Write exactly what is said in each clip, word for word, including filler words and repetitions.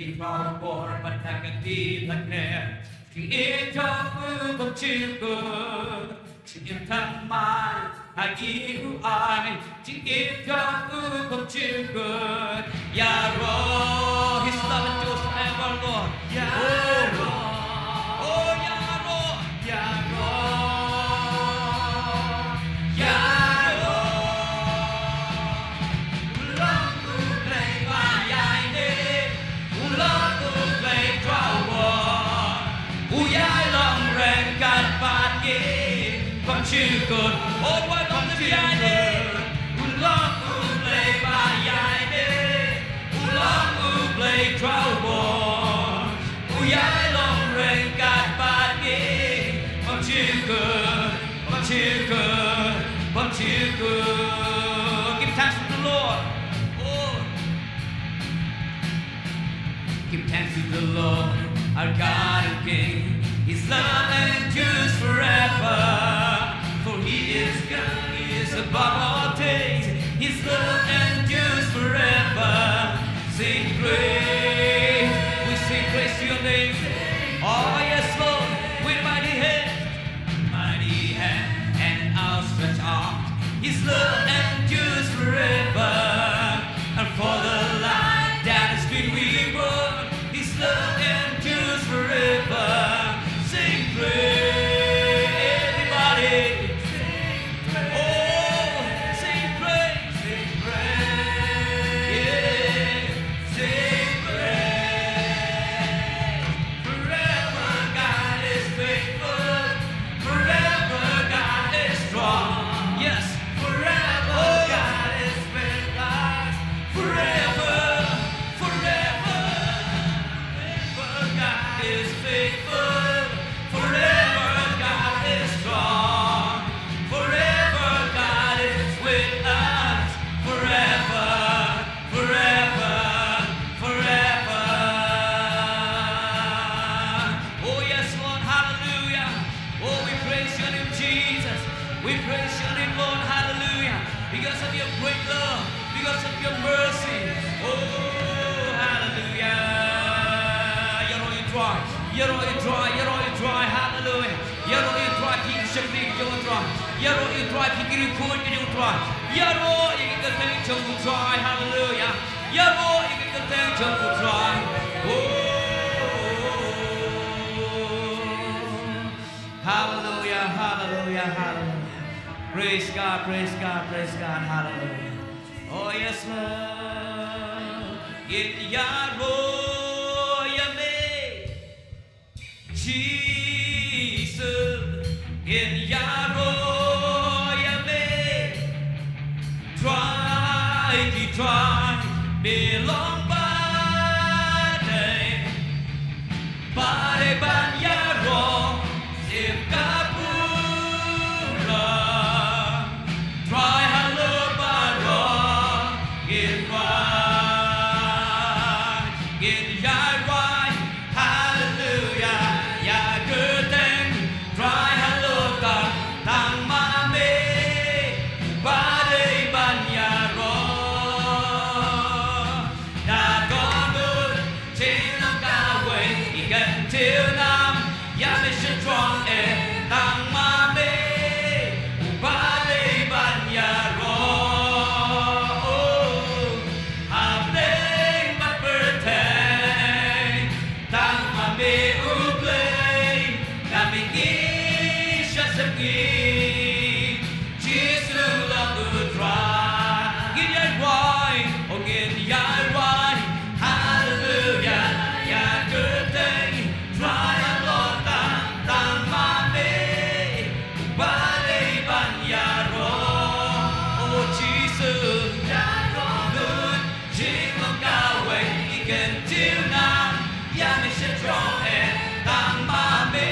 Ki khraw bor bad ha ka ti thakner, jingim jong u bym ju kut. Jingim thymmai ha ki u ai, jingim jong u bym ju kut. Ïaroh, His love endures forever, Lord. Ïaroh, oh ïaroh, ïaroh, ïaroh. U long U Blei ba ïaineh, u long U Blei khraw bor. U ïai long ryngkat bad ngi, bym ju kut. Oh, wai bym ju ïaineh. U long U Blei ba ïaineh, u long U Blei khraw bor. U ïai long ryngkat bad ngi, bym ju kut. Bym ju kut, bym ju kut. Give thanks to the Lord. Oh. Give thanks to the Lord, our God and King. His love endures forever. For he is good, he is above all things. His love endures forever. Sing praise. We sing praise to your name. Oh, yes, Lord. With mighty hands. Mighty hand and outstretched arms, his love endures forever. And for the life that has been reborn, his love endures forever. Sing praise, everybody. Oh, sing praise, sing praise, yeah, sing praise. Forever God is faithful. Forever God is strong. Yes. Forever God is with us. Forever, forever, forever God is faithful. Forever God is strong. Forever God is with us. Forever. Forever, forever. Oh, yes, Lord, hallelujah. Oh, we praise your name, Jesus. We praise your name, Lord, hallelujah. Because of your great love, because of your mercy. Oh, hallelujah. Ïaroh ïa U Trai, ïaroh ïa U Trai, ïaroh ïa U Trai, hallelujah. Ïaroh ïa U Trai, phi ki shakri ki jong U Trai. Ïaroh ïa U Trai, phi ki riewkhuid ki jong U Trai. Ïaroh ïa ki kyrteng jong U Trai. Hallelujah. Ïaroh ïa ki kyrteng jong U Trai. Oh. Hallelujah, hallelujah, hallelujah. Praise God, praise God, praise God. Hallelujah. Oh, yes, Lord. Ngin ïaroh ïa me. Jisu, ngin ïaroh ïa me. Trai ki trai, me long ba dei, ba dei ban ïaroh ïa ka burom. Trai halor baroh ngin wan, ngin ïai rwai, haleluya, ïa kyrteng Trai halor tang, tang ma me, ba dei ban ïaroh. Da don lut jinglong kawei, i kyntiew nam ïa me shitrong eh, tang ma me, uba dei ban ïaroh. Hapdeng bad pyrthei, tang ma me U Blei, na me ngi sha sepngi. Jisu long U Trai. Ngin ïai rwai, oh ngin ïai rwai, haleluya, ïa kyrteng Trai halor tang, tang ma me, uba dei ban ïaroh. Oh Jisu, ïaroh lut jinglong kawei, i kyntiew nam ïa me shitrong eh, tang ma me,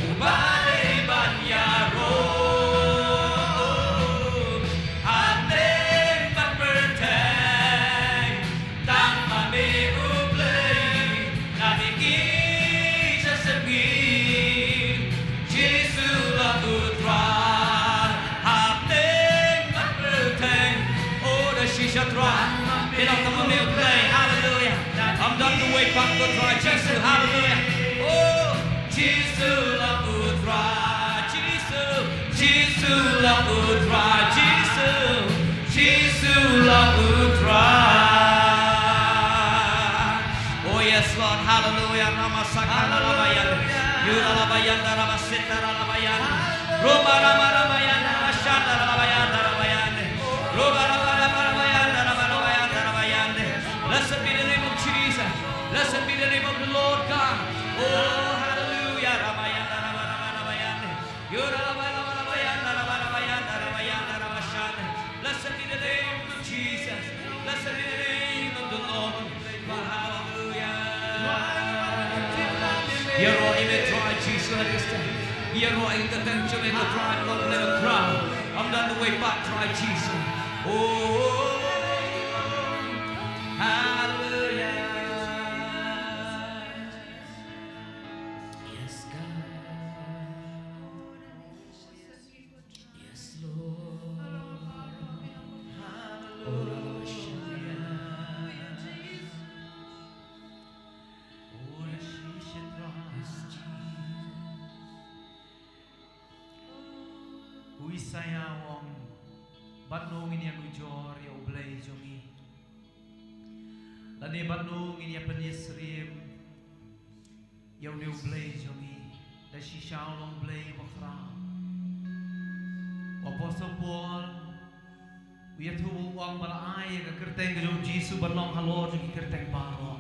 uba dei ban ïaroh. Hapdeng bad pyrthei, tang ma me U Blei, na me ngi sha sepngi. Jisu long U Trai, hapdeng bad pyrthei. Oh, da shisha Trai, phi long tang ma me U Blei. Haleluya. Ym don Bad ko Trai Jisu, haleluya. Oh, Jisu long u Trai Jisu, Jisu long u Trai Jisu, Jisu long u Trai. Oh yes, Lord, haleluya. Ramasakana labayan, yura labayan, ramasitara labayan, roba rama rabayan, ramashandara labayan, rabayan, roba rama rama rabayan, rama rabayan, rabayan. Blessed be the name of Jesus. Blessed be the name of the Lord God. Oh, hallelujah. Rabayanda, raba, raba, rabayanda. Yora, raba, raba, rabayanda, raba, rabayanda, rabayanda, rabashanda. Blessed be the name of Jesus. Blessed be the name of the Lord. Oh, hallelujah. Ïaroh ïa me Trai Jisu ha kane ka step. Ïaroh ïa ka kyrteng jong me ko Trai, ko Blei Trai. Ym don uwei pat Trai Jisu. Oh, hallelujah. Yes, God. Yes, Lord. Hallelujah. Yes, Jesus. U Isaïah u ong, bad no ngin ïanujor ïa U Blei jong ngi? Lane bad no ngin ïa pynïasyriem ïa une U Blei jong ngi? Da shisha u long Blei bakhraw. U Apostol Paul u ïathuh, u ong ba la ai ïa ka kyrteng ka jong U Jisu ban long halor jong ki kyrteng baroh,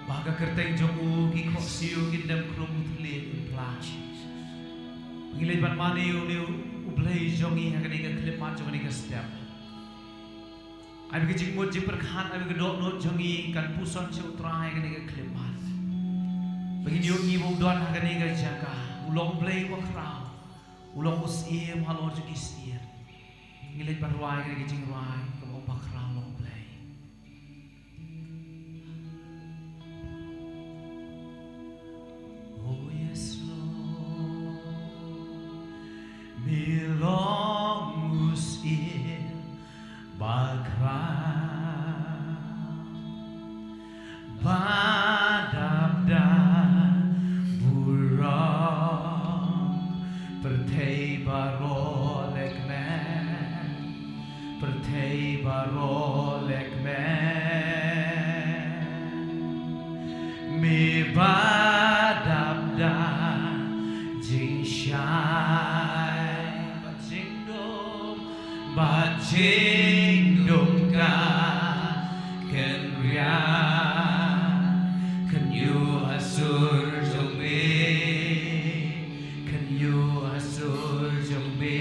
ba ha ka kyrteng jong u ki khohsiew kin dem khrum, u thylliej un pla. Ngi leit ban mane ïa une U Blei jong ngi ha kane ka khyllipmat jong kane ka step. Ai ba ka jingmut jingpyrkhat, ai ba ka dohnud jong ngi kan puson sha U Trai ha kane ka khyllipmat. Ba ngin ïohi ba u don ha kane ka jaka, u long U Blei bakhraw, u long U Syiem halor jong ki syiem. Ngi leit ban rwai kane ka jingrwai kaba ong Bakhraw Long U Blei. Oh yes, Lord, me long u Syiem bakhraw, ba dap da burom, pyrthei baroh leh kmen, pyrthei baroh leh kmen. Me ba dap da jingshai bad jingdum, bad jingdum ka kynriah, kynñiuh ha sur jong me, kynñiuh ha sur jong me.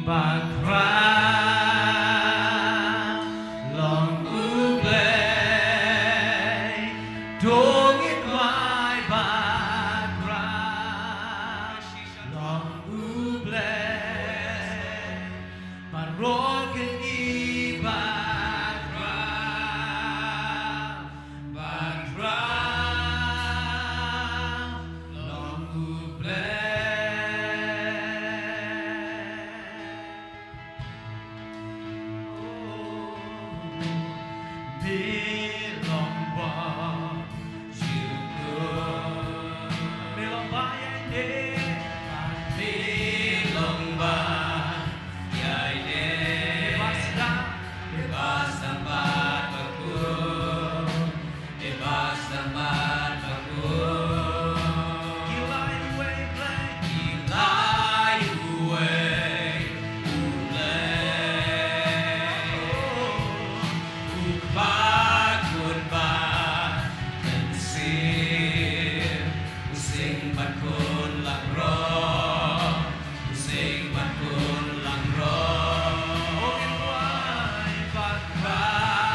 Bakhraw long U Blei, to ngin duwai, Bakhraw long U Blei. Baroh kin ïohi, Bakhraw, Bakhraw long U Blei. Oh, me long ba U Kpa khun ba mynsiem, u sing bad khun langbrot, u sing bad khun langbrot. O ngi duwai, Bakhraw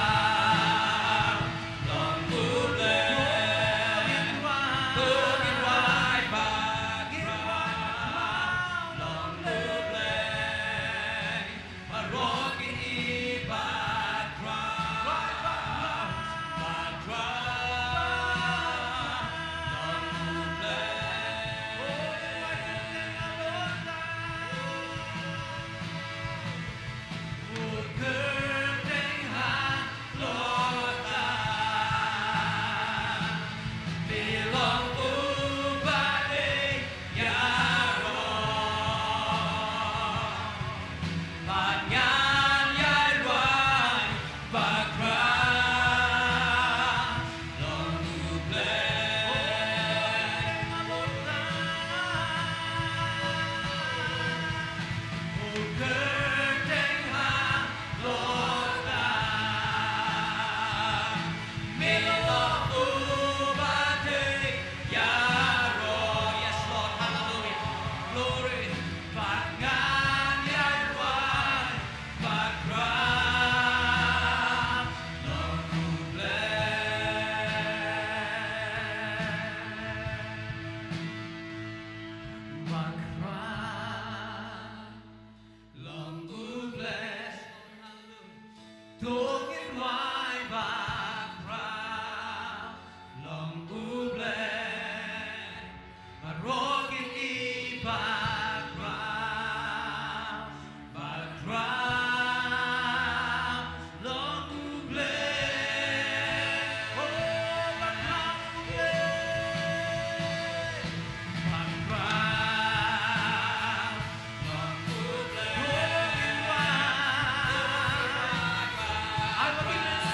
Wai Bakhraw long U Blei, baroh kin ïa bakhraw, bakhraw long U Blei. Oh, bakhraw long U Blei. Bakhraw long U Blei. Ai, ba kin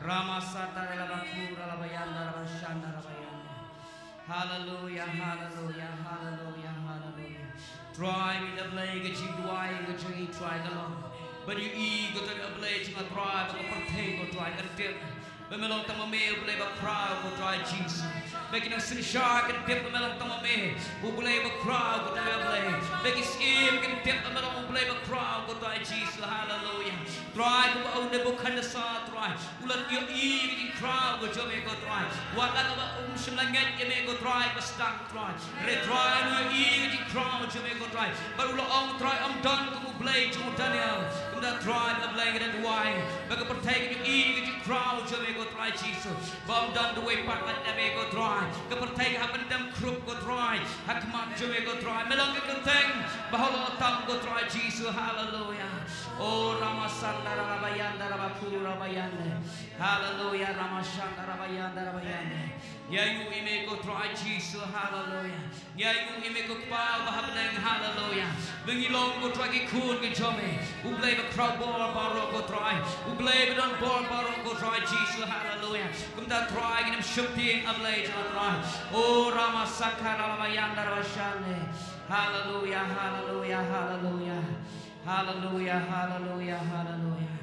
Rama sata rala bakura la bayanda raba shanda raba yanda. Hallelujah, hallelujah, hallelujah, hallelujah. Trai, ngi da Blei ka jingduwai ka jong ngi, Trai, ka long ban ïohi ko Trai, Blei jong nga, Trai, ba ka pyrthei ko Trai kan tip ba me long tang ma me U Blei bakhraw ko Trai Jisu. Ba ki nongsynshar kin tip ba me long tang ma me U Blei bakhraw ko Trai Blei. Ba ki syiem kin tip ba me long U Blei bakhraw ko Trai Jisu. Haleluya. Trai, kumba u Nebukhadnessar, Trai, u la ïohi ïa ka jingkhraw ka jong me ko Trai. Wat la kaba um shym la ngeit ïa me ko Trai, ba sdang Trai. Hynrei Trai, u ïohi ïa ka jingkhraw ka jong me ko Trai. Bad u la ong Trai, ym don kum U Blei jong u Daniel. Kumta Trai, Blei, ngi da duwai ba ka pyrthei kan ïohi ïa ka jingkhraw ka jong me ko Trai Jisu. Ba ym don uwei pat lait na me ko Trai. Ka pyrthei ka hap ban dem khrup ko Trai ha khmat jong me ko Trai. Me long ka kyrteng ba halor tam ko Trai Jisu. Haleluya. O Rama sanda raba yanda raba kuru raba yanda. Haleluya. Rama sanda raba yanda raba yanda. Ïa ngi ïa me ko Trai Jisu. Haleluya. Ïa ngi ïa me ko Kpa ba ha bneng. Haleluya. Ba ngi long ko Trai ki khun ki jong me. U Blei bakhraw bor baroh ko Trai. U Blei ba don bor baroh ko Trai Jisu. Haleluya. Kumta Trai ngin ym sheptieng, A Blei jong nga Trai. O Rama sakha rama yanda rama shande. Haleluya, haleluya, haleluya. Haleluya, haleluya, haleluya.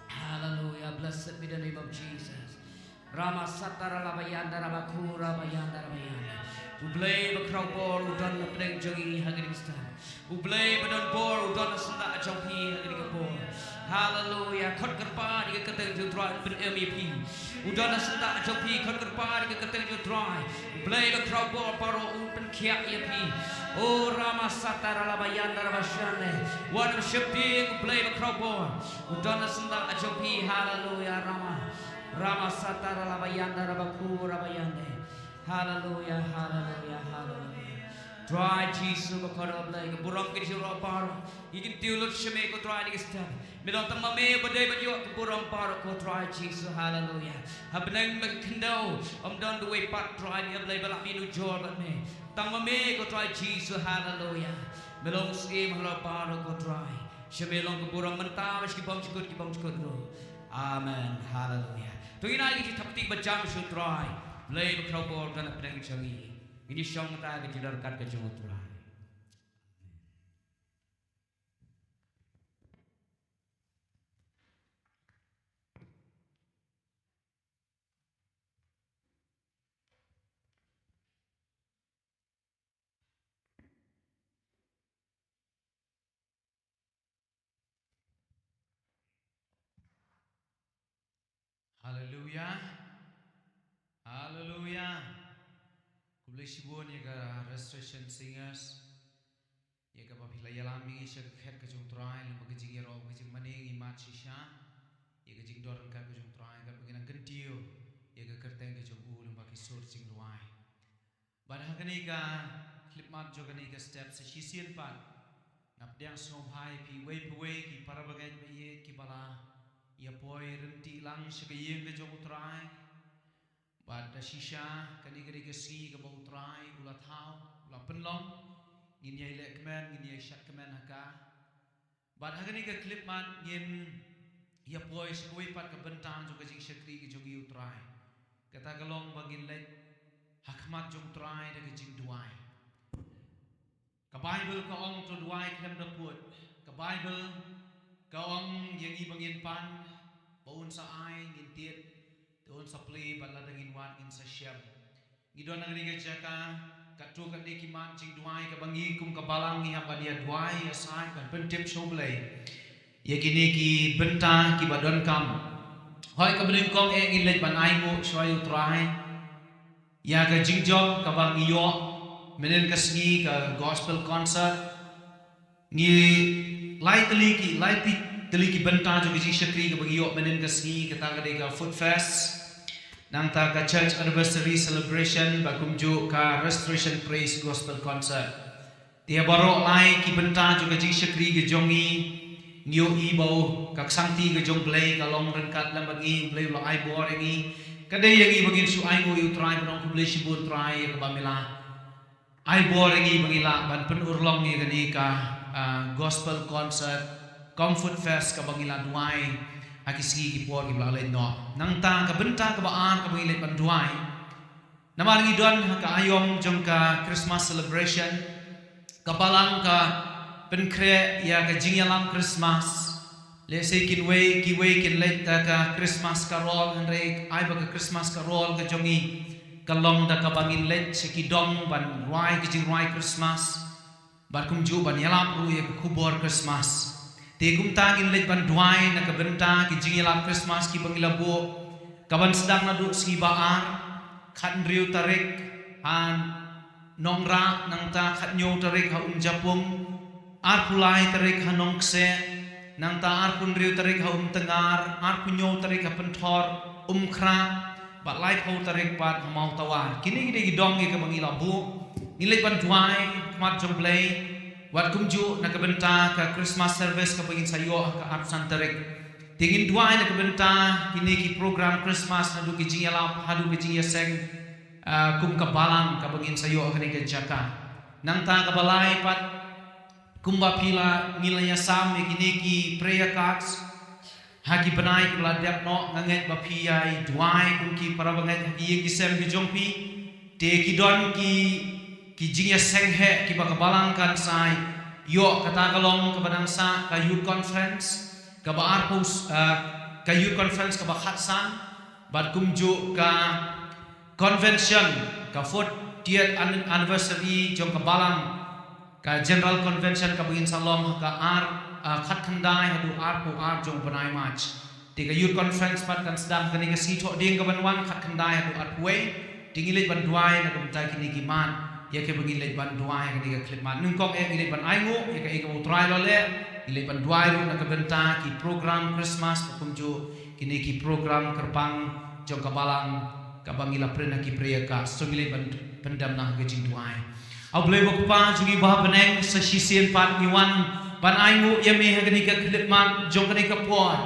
Haleluya. Blessed be the name of Jesus. Rama satara laba yanda raba kura ba yanda raba yanda. U Blei bakhraw bor u don na pdeng jong ngi ha kane ka step. U Blei ba don bor u don na syndah jong phi ha kane ka por. Haleluya. Khot kyrpad ïa ka kyrteng jong u Trai, un pynim ïa phi. U don na syndah jong phi, khot kyrpad ïa ka kyrteng jong u Trai. U Blei bakhraw bor baroh un pynkhiah ïa phi. O Rama satara laba yanda raba shande. Wat ym sheptieng, U Blei bakhraw bor u don na syndah jong phi. Haleluya. Rama Rama satara laba yanda raba kura ba yande. Haleluya, haleluya, haleluya. Trai Jisu ba kordor Blei, ka burom ka jong u baroh. Ngi kyntiew lut sha me ko Trai ha kane ka step. Me long tang ma me ba dei ban ïoh ka burom baroh ko Trai Jisu. Haleluya. Ha bneng bad khyndew ym don uwei pat Trai, A Blei, ba lah ban ïanujor bad me. Tang ma me ko Trai Jisu. Haleluya. Me long u syiem halor baroh ko Trai. Sha me long ka burom mynta bad sha ki bymjukut ki bymjukut ruh. Amen. Haleluya. To ngin ai ka jingthap kti ba jam sha u Trai. Blei bakhraw bor u don na pdeng jong ngi. Ngin ïa shong mynta ka jingdon ryngkat ka jong u Trai. Haleluya. Haleluya. Khublei shibun ïa ka Restoration Singers. Ïa kaba phi la ïalam ïa ngi sha ka khet ka jong u Trai, lyngba ka jingïaroh ka jingmane ngi mad shisha ïa ka jingdon ryngkat ka jong u Trai, katba ngi nang kyntiew ïa ka kyrteng ka jong u lyngba ki sur jingrwai. Bad ha kane ka khyllipmat jong kane ka step sa shisien pat nga pdiang sngewbha ïa phi uwei pa uwei ki para bangeit ba ïeit kiba la ïa poi ryntih lang sha ka ïing ka jong u Trai. Bad da shisha kane ka dei ka sngi kaba u Trai u la thaw, u la pynlong. Ngin ïai leh kmen, ngin ïai shad kmen ha ka. Bad ha kane ka khyllipmat ngin ïa poi sha kawei pat ka bynta jong ka jingshakri ka jong ngi u Trai. Kata ka long ba ngin leit ha khmat jong u Trai da ka jingduwai. Ka Baibl ka ong to duwai khlem da pud. Ka Baibl ka ong ïa ngi ba ngin pan, ba un sa ai, ngin tied, te un sa plie, bad lada ngin wad ngin sa shem. Ngi don ha kane ka jaka, katto katne ki mat jingduwai kaba ngi kum ka balang ngi hap ban ïa duwai, ïa said, ban pyntip sha u Blei ïa kine ki bynta kiba donkam. Hooid, kaba nyngkong eh ngin leit ban ainguh shuwa ïa u Trai ïa ka jingjop kaba ngi ïoh mynhynnin ka sngi, ka gospel concert. Ngi lai tylli ki, lai ti-, tylli ki bynta jong ka jingshakri kaba ngi ïoh mynhynnin ka sngi, kata ka dei ka Food Fest, nangta ka Church Anniversary Celebration, bad kumjuh ka Restoration Praise Gospel Concert. Te baroh lai ki bynta jong ka jingshakri ka jong ngi, ngi ïohi ba u, ka ksangti ka jong u Blei ka long ryngkat lem bad ngi, u Blei u la ai bor ïa ngi. Ka dei ïa ngi ba ngin shu ainguh ïa u Trai, ban ong khublei shibun Trai ïa kaba me la ai bor ïa ngi ba ngi lah ban pynurlong ïa kane ka, ah, gospel concert cum Food Fest kaba ngi la duwai ha ki sngi ki por kiba la leit noh. Nangta ka bynta kaba ar kaba ngi leit ban duwai, namar ngi don ha ka aïom jong ka Christmas celebration, ka balang ka pynkhreh ïa ka jingïalap Christmas. Lehse kin wei, kiwei kin leit da ka Christmas carol, hynrei ai ba ka Christmas carol ka jong ngi ka long da kaba ngin leit sha ki dong ban rwai ka jingrwai Christmas, bad kumjuh ban ïalap ruh ïa ka khubor Christmas. Te kumta ngin leit ban duwai na ka bynta ki jingïalap Christmas kiba ngi la buh, kaban sdang naduh sngi ba ar, khathynriew tarik ha Nongrah, nangta khathynñiew tarik ha Umjapung, arphew lai tarik ha Nongkseh, nangta arphew hynriew tarik ha Umtyngar, arphew hynñiew tarik ha Pynthor, Umkhrah, bad laiphew tarik pat ha Mawtawar. Kine ki dei ki dong ïa kaba ngi la buh. Ngi leit ban duwai ha khmat jong U Blei, wat kumjuh na ka bynta ka Christmas service kaba ngin sa ïoh ha ka arphew san tarik. Te ngin duwai na ka bynta kine ki program Christmas, naduh ki jingïalap haduh ki jingïaseng, ah, kum ka balang kaba ngin sa ïoh ha kane ka jaka. Nangta kaba lai pat, kumba phi la, ngi la ïasam ïa kine ki prayer cards ha ki bnai kiba la dep noh, nga ngeit ba phi ïai duwai kum ki para bangeit ha ki ïing ki sem ki jong phi. Te ki don ki, ki jingïaseng heh kiba ka balang kan sa ïoh, kata ka long kaba dang sah ka youth conference, kaba arphew, ah, ka youth conference kaba khatsan, bad kumjuh ka convention, ka fortieth an-, anniversary jong ka balang, ka general convention kaba ngin sa long ha ka ar, ah, khatkhyndai haduh arphew ar jong u bnai March. Te ka youth conference pat kan sdang ha kane ka sngi Thohdieng kaban wan, khatkhyndai haduh arphew wei. Te ngi leit ban duwai na ka bynta kine ki mat ïa kiba ngi leit ban duwai ha kane ka khyllipmat. Nyngkong eh ngi leit ban ainguh ïa kaei kaba U Trai u la leh, ngi leit ban duwai ruh na ka bynta ki program Christmas, bad kumjuh kine ki program kyrpang jong ka balang kaba ngi la print ha ki prayer cards. To ngi leit ban pyndem lang ha ka jingduwai. A Blei ba Kpa jong ngi ba ha bneng, sa shisien pat ngi wan ban ainguh ïa me ha kane ka khyllipmat jong kane ka por.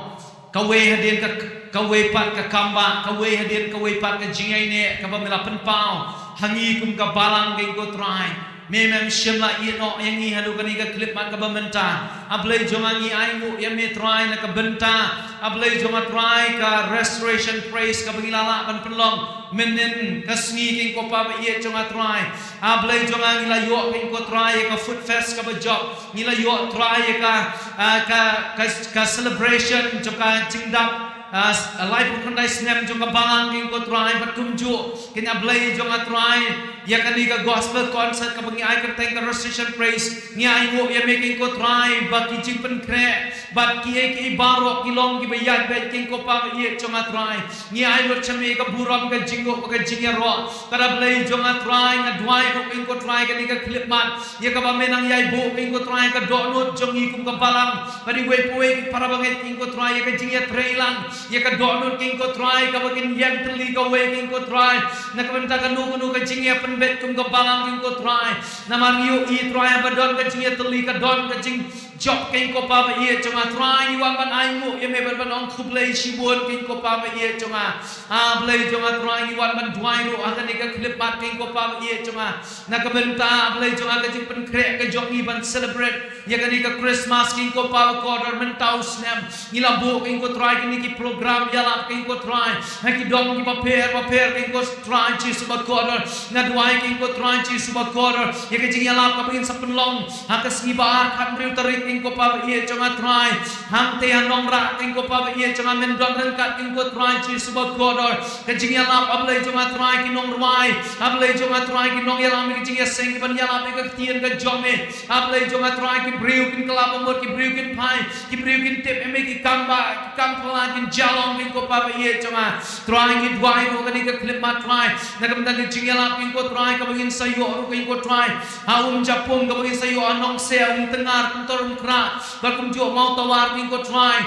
Kawei hadien ka, kawei pat ka kam ba, kawei hadien kawei pat ka jingïaineh kaba me la pynpaw ha ngi kum ka balang, ko Trai. Me mem shym la ïehnoh ïa ngi haduh kane ka khyllipmat kaba mynta. A Blei jong nga, ngi ainguh ïa me Trai na ka bynta, a Blei jong nga Trai, ka restoration praise kaba ngi la lah ban pynlong mynhynnin ka sngi, ko Pa ba ïeit jong nga Trai. A Blei jong nga, ngi la ïoh, ko Trai, ïa ka Food Fest kaba jop. Ngi la ïoh Trai ïa ka, ah, ka, ka, ka celebration jong ka jingdap, ah, s-, ah, laiphew khyndai snem jong ka balang, ko Trai, bad kumjuh, ko Blei jong nga Trai, ïa kane ka gospel concert kaba ngi ai kyrteng ka Restoration Praise. Ngi ainguh ïa me, ko Trai, ba ki jingpynkhreh bad kiei kiei baroh ki long kiba ïaid beit, ko Pa ba ïeit jong nga Trai. Ngi ai lut sha me ka burom, ka jingnguh bad ka jingïaroh. Ko Blei jong nga Trai, nga duwai ruh, ko Trai, kane ka khyllipmat ïa kaba me nang ïai buh, ko Trai, ka dohnud jong ngi kum ka balang bad iwei pa iwei ki para bangeit, ko Trai, ïa ka jingïatreilang ïa ka dohnud, ko Trai, kaba kin ïeng tylli kawei, ko Trai, na ka bynta kano kano ka jingïapynbeit kum ka balang, ko Trai. Namar ngi ïohi Trai, haba don ka jingïatylli ka don ka jing jop, ko Pa ba ïeit jong nga Trai. Ngi wan ban ainguh ïa me bad ban ong khublei shibun, ko Pa ba ïeit jong nga. A Blei jong nga Trai, ngi wan ban duwai ruh ha kane ka khyllipmat, ko Pa ba ïeit jong nga, na ka bynta, a Blei jong nga, ka jingpynkhreh ka jong ngi ban celebrate ïa kane ka Christmas, ko Pa ba kordor. Mynta u snem ngi la buh, ko Trai, kine ki program ïalap, ko Trai, ha ki dong kiba pher bapher, ko Trai Jisu ba kordor. Nga duwai, ko Trai Jisu ba kordor, ïa ka jingïalap kaba ngin sa pynlong ha ka sngi ba ar, khathynriew tarik, ko Pa ba ïeit jong nga Trai, hangtei ha Nongrah, ko Pa ba ïeit jong nga, men don ryngkat, ko Trai Jisu ba kordor. Ka jingïalap, a Blei jong nga Trai, ki nongrwai, a Blei jong nga Trai, ki nongïalam ïa ka jingïaseng, kiban ïalap ïa ka ktien ka jong me. A Blei jong nga Trai, ki briew kin kylla bamut, ki briew kin phai, ki briew kin tip ïa me, ki kam ba, ki kam phylla kin jia long, ko Pa ba ïeit jong nga. Trai, ngi duwai ruh ha kane ka khyllipmat Trai, na ka bynta ka jingïalap, ko Trai, kaba ngin sa ïoh ruh, ko Trai, ha Umjapung, kaba ngin sa ïoh ha Nongkseh, Umtyngar, Pynthor, Umkhrah, bad kumjuh Mawtawar, ko Trai.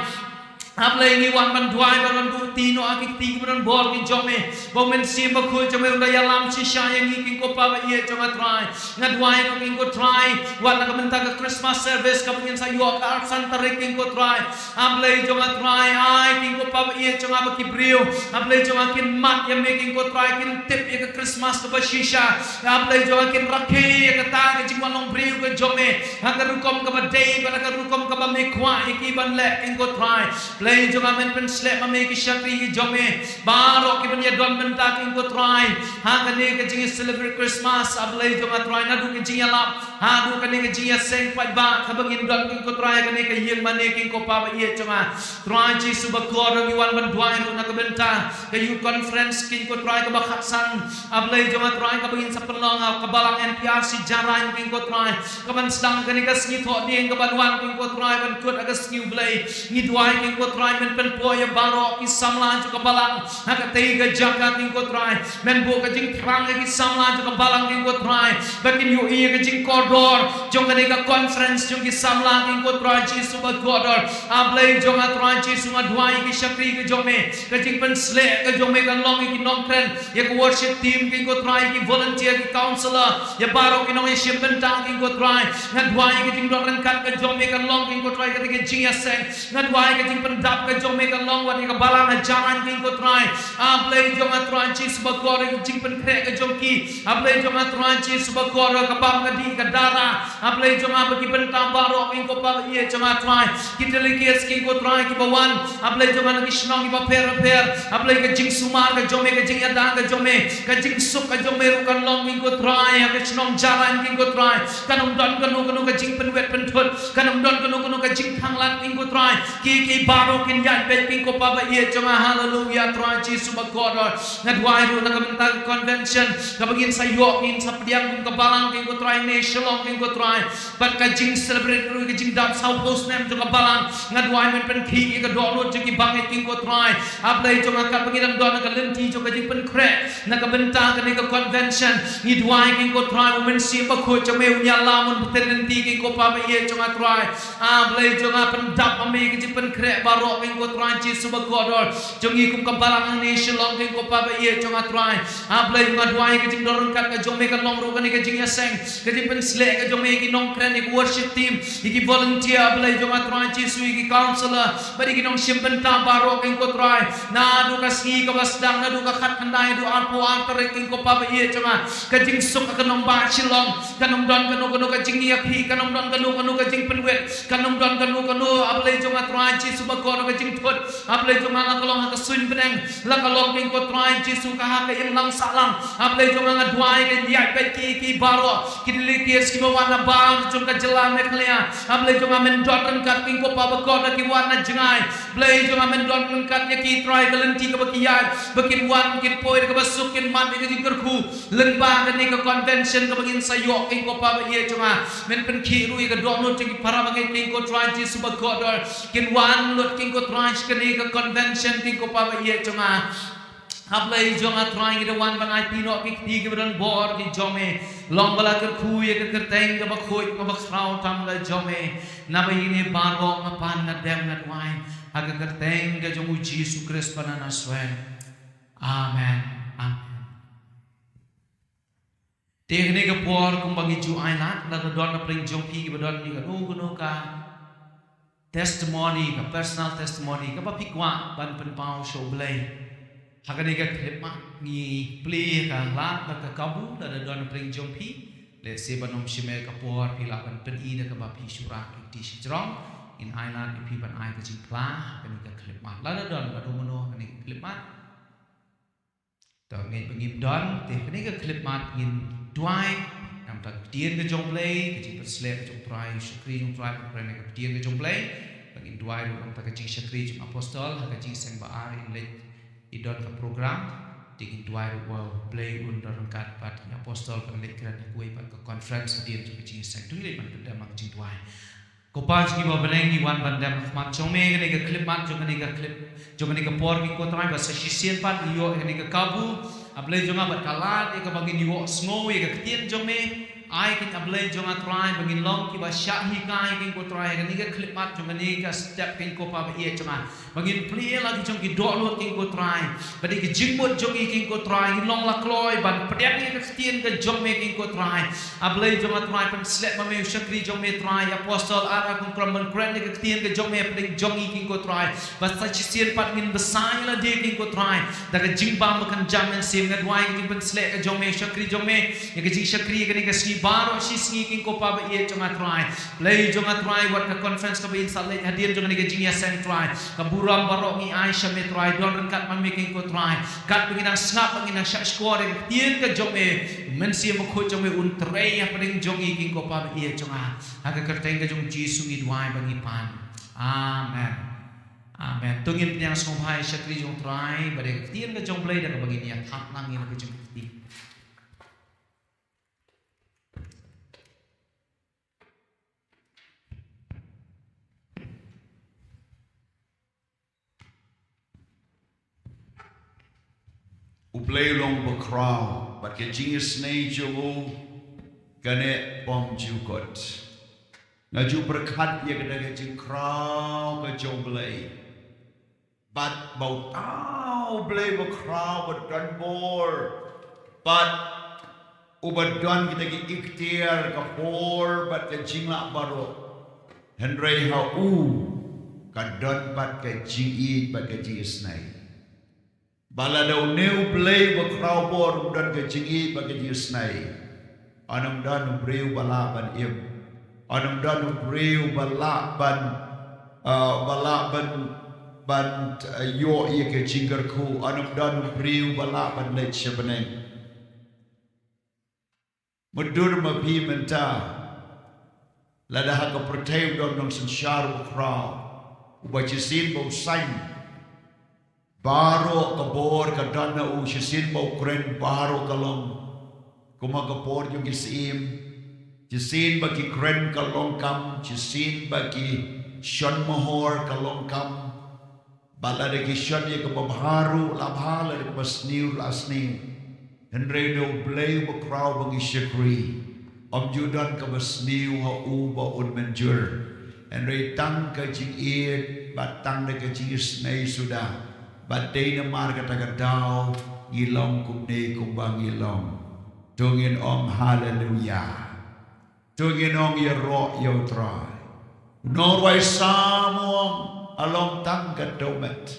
A Blei, ngi wan ban duwai, ban, ban buh kti noh ha ki kti kiba don bor ki jong me, ba u Mynsiem Bakhuid jong me un da ïalam shisha ïa ngi, ko Pa ba ïeit jong nga Trai. Nga duwai ruh, ko Trai, wat na ka bynta ka Christmas service kaba ngin sa ïoh ka arphew san tarik, ko Trai. A Blei jong nga Trai, ai, ko Pa ba ïeit jong nga, ba ki briew, a Blei jong nga, kin mad ïa me, ko Trai, kin tip ïa ka Christmas kaba shisha. A Blei jong nga, kin rakhe ïa kata ka jingwan long briew ka jong me ha ka rukom kaba dei bad ha ka rukom kaba me kwah ïa ki ban leh, ko Trai. Blei jong nga, men pynshlur ma me ki shakri ki jong me baroh kiban ïadon bynta, King Ko Trai, ha kane ka jingïa celebrate Christmas. A Blei jong nga Trai, naduh ka jingïalap haduh kane ka jingïaseng paidbah kaba ngin don, King Ko Trai, kane ka ïing mane, King Ko Pa ba ïeit jong nga. Trai Jisu ba kordor, ngi wan ban duwai ruh na ka bynta ka youth conference, King Ko Trai, kaba khatsan, A Blei jong nga Trai, kaba ngin sa pynlong ha ka balang N P R C Jarain, King Ko Trai, kaban sdang kane ka sngi Thohdieng kaban wan, King Ko Trai, ban kut ha ka sngi U Blei. Ngi duwai, King Ko Trai, men pynpoi ïa baroh ki samla jong ka balang ha katei ka jaka, King Ko Trai. Men buh ka jingthrang ïa ki samla jong ka balang, King Ko Trai, ba kin ïohi ïa ka jingkordor jong kane ka conference jong ki samla, King Ko Trai Jisu ba kordor. A Blei jong nga Trai Jisu, nga duwai ïa ki shakri ki jong me, ka jingpynshlur ka jong me kan long ïa ki nongkren, ïa ka worship team, King Ko Trai, ïa ki volunteer, ki counselor, ïa baroh ki nongïashim bynta, King Ko Trai. Nga duwai ïa ka jingdon ryngkat ka jong me kan long, King Ko Trai, kata ka jingïaseng. Nga duwai ïa ka jingpyndap ka jong me kan long wat ïa ka balang ha Jarain, King Ko Trai. A Blei jong nga Trai Jisu ba kordor, ïa ka jingpynkhreh ka jong ki, A Blei jong nga Trai Jisu ba kordor, ka bam ka dih ka dara, A Blei jong nga, ba ki bynta baroh, King Ko Pa ba ïeit jong nga Trai, ki delegates, King Ko Trai, kiba wan, A Blei jong nga, na ki shnong kiba pher bapher. A Blei, ka jingsumar ka jong me, ka jingïada ka jong me, ka jingsuk ka jong me ruh kan long, King Ko Trai, ha ka shnong Jarain, King Ko Trai. Kan ym don kano kano ka jingpynwit pynthut, kan ym don kano kano ka jingkhanglat, King Ko Trai. Ki, ki baroh kin ïaid beit, King Ko Pa ba ïeit jong nga. Haleluia, Trai Jisu ba kordor. Nga duwai ruh na ka bynta ka convention kaba ngin sa ïoh, ngin sa pdiang kum ka balang, King Ko Trai, ne Shillong, King Ko Trai. Bad ka jing celebrate ruh ka jingdap sawphew snem jong ka balang. Nga duwai men pynkhih ïa ka dohnud jong ki bangeit, King Ko Trai. A Blei jong nga, katba ngi dang don ha ka lynti jong ka jingpynkhreh na ka bynta kane ka convention, ngi duwai, King Ko Trai, U Mynsiem Bakhuid jong me un ïalam, un bteng lynti, King Ko Pa ba ïeit jong nga Trai. A Blei jong nga, pyndap ma me ka jingpynkhreh baroh, King Ko Trai Jisu ba kordor, jong ngi kum ka balang hangne Shillong, King Ko Pa ba ïeit jong nga Trai. A Blei, nga duwai ka jingdon ryngkat ka jong me kan long ruh kane ka jingïaseng, ka jingpynshlur ka jong me, ïa ki nongkren, ïa ki worship team, ïa ki volunteer, A Blei jong nga Trai Jisu, ïa ki counselor, bad ïa ki nongshim bynta baroh, King Ko Trai. Naduh ka sngi kaba sdang, naduh ka khatkhyndai haduh arphew ar tarik, King Ko Pa ba ïeit jong nga, ka jingsuk ha ka nongbah Shillong kan ym don kano kano ka jingïakhih, kan ym don kano kano ka jingpynwit, kan ym don kano kano, A Blei jong nga Trai Jisu ba kordor, ka jingthut, A Blei jong nga, la ka long ha ka suiñ bneng, la ka long, King Ko Trai Jisu, ka ha ka imlang sahlang. A Blei jong nga, nga duwai ka ïaid beit ki, ki baroh ki delegates kiba wan na bar jong ka jylla Meghalaya. A Blei jong nga, men don ryngkat, King Ko Pa ba kordor, ki wan na jngai. Blei jong nga, men don ryngkat ïa ki Trai, ka lynti kaba ki ïaid, ba kin wan kin poi da kaba suk, kin mad ïa ka jingkyrkhu lyngba kane ka convention kaba ngin sa ïoh, King Ko Pa ba ïeit jong nga. Men pynkhih ruh ïa ka dohnud jong ki para bangeit, King Ko Trai Jisu ba kordor, kin wan lut, King Ko Trai, sha kane ka convention, King Ko Pa ba ïeit jong nga. A Blei jong nga Trai, ngi da wan ban aiti noh ki kti kiba don bor ki jong me. Long ba la kyrkhu ïa ka kyrteng kaba khuid kaba khraw tam ka jong me. Naba ïa kine baroh nga pan, nga dem, nga duwai ha ka kyrteng ka jong U Jisu Khrist ba na Nasareth. Amen. Amen. Te kane ka por kumba ngi ju ai lad, lada don na pdeng jong phi kiba don ïa kano kano ka testimony, ka personal testimony kaba phi kwah ban pynpaw sha U Blei, ha kane ka khyllipmat ngi plie ka lad bad ka kabu. Lada don na pdeng jong phi, lehse ban ym shim ka por, phi lah ban pyni da kaba phi shu rah ki kti shajrong. Ngin ai lad ïa phi ban ai ka jingphla ha kane ka khyllipmat. Lada don bad u mano ha kane ka khyllipmat, to ngeit ba ngim don. Te kane ka khyllipmat ngin duwai namar ka ktien ka jong U Blei, ka jingpynshlur ka jong U Trai, shakri jong U Trai, ka kren ka ktien ka jong U Blei. Ba ngin duwai ruh namar ka jingshakri jong apostol ha ka jingïaseng ba ar, in leit i don ka program. Te ngin duwai ruh ba U Blei un don ryngkat bad i apostol, kan leit kren ha kawei pat ka conference hadien jong ka jingïaseng. To ngin leit ban pyndem ha ka jingduwai. Ko Pa jong ngi ba ha bneng, ngi wan ban dem ha khmat jong me kane ka khyllipmat, jong kane ka khyllip, jong kane ka por, King Ko Trai, ba sa shisien pat ngi ïoh ïa kane ka kabu, A Blei jong nga, bad ka lad ïa kaba ngin ïohsngew ïa ka ktien jong me. Ai, King A Blei jong nga Trai, ba ngin long kiba shah hikai, King Ko Trai, ha kane ka khyllipmat, jong kane ka step, King Ko Pa ba ïeit jong nga. Ba ngin plie la ki jong ki dohnud, King Ko Trai, bad ïa ki jingmut jong ngi, King Ko Trai, ngin long la kloi ban pdiang ïa ka ktien ka jong me, King Ko Trai. A Blei jong nga Trai, pynshlur ma me u shakri jong me Trai, apostol Ar Ar Kongkrom, ban kren ïa ka ktien ka jong me hapdeng jong ngi, King Ko Trai. Ba sa shisien pat ngin bsa ïa lade, King Ko Trai, da ka jingbam ba kan jam mynsiem. Nga duwai ka jingpynshlur ka jong me, u shakri jong me, ïa ka jingshakri ïa kane ka sngi Baroh shi sngi King ko Pa ba ïeit jong nga Trai. Blei jong nga Trai, wat ka conference kaba yn sa leit hadien jong kane ka jingïaseng Trai. Ka burom baroh ngi ai sha me Trai, don ryngkat ma me King ko Trai. Katba ngi nang sngap, ba ngi nang shah shkor ïa ka ktien ka jong me, Mynsiem Bakhuid jong me un trei hapdeng jong ngi King ko Pa ba ïeit jong nga. Ha ka kyrteng ka jong Jisu ngi duwai ba ngi pan. Amen. Amen. To ngin pdiang sngewbha ïa ka shakri jong Trai, ba dei ka ktien ka jong Blei da kaba ngin ïa thap lang ïa ka jingkti. U Blei u long bakhraw, bad ka jingisynei jong u ka neh bymjukut. Nga ju pyrkhat ïa kata ka jingkhraw ka jong Blei. Bad ba uta u Blei bakhraw ba don bor, bad uba don kita ki ikhtiar, ka bor bad ka jinglah baroh. Hynrei ha u ka don pat ka jingïeit bad ka jingisynei. Ba lada une u Blei bakhraw bor um don ka jingïeit bad ka jingisynei, un ym don u briew ba lah ban im. Un ym don u briew ba lah ban, ah, ba lah ban, ban, ah, ïoh ïa ka jingkyrkhu. Un ym don u briew ba lah ban leit sha bneng. Mutdur ma phi mynta, lada ha ka pyrthei u don nongsynshar bakhraw, uba shisien ba u saiñ baroh ka bor ka don ha u, shisien ba u kren baroh ka long. Kum ha ka por jong ki syiem, shisien ba ki kren ka long kam, shisien ba ki shon mohor ka long kam. Bad lada ki shon ïa kaba bha ruh la bha, lada kaba sniew la sniew. Hynrei une u Blei uba khraw ba ngi shakri, um ju don kaba sniew ha u ba un mynjur. Hynrei tang ka jingïeit bad tang da ka jingisynei suda. Bad dei namar kata ka daw ngi long kumne kumba ngi long. To ngin ong haleluya. To ngin ong ïaroh ïa u Trai. U nongrwai Salm u ong, a long tang ka dohmed.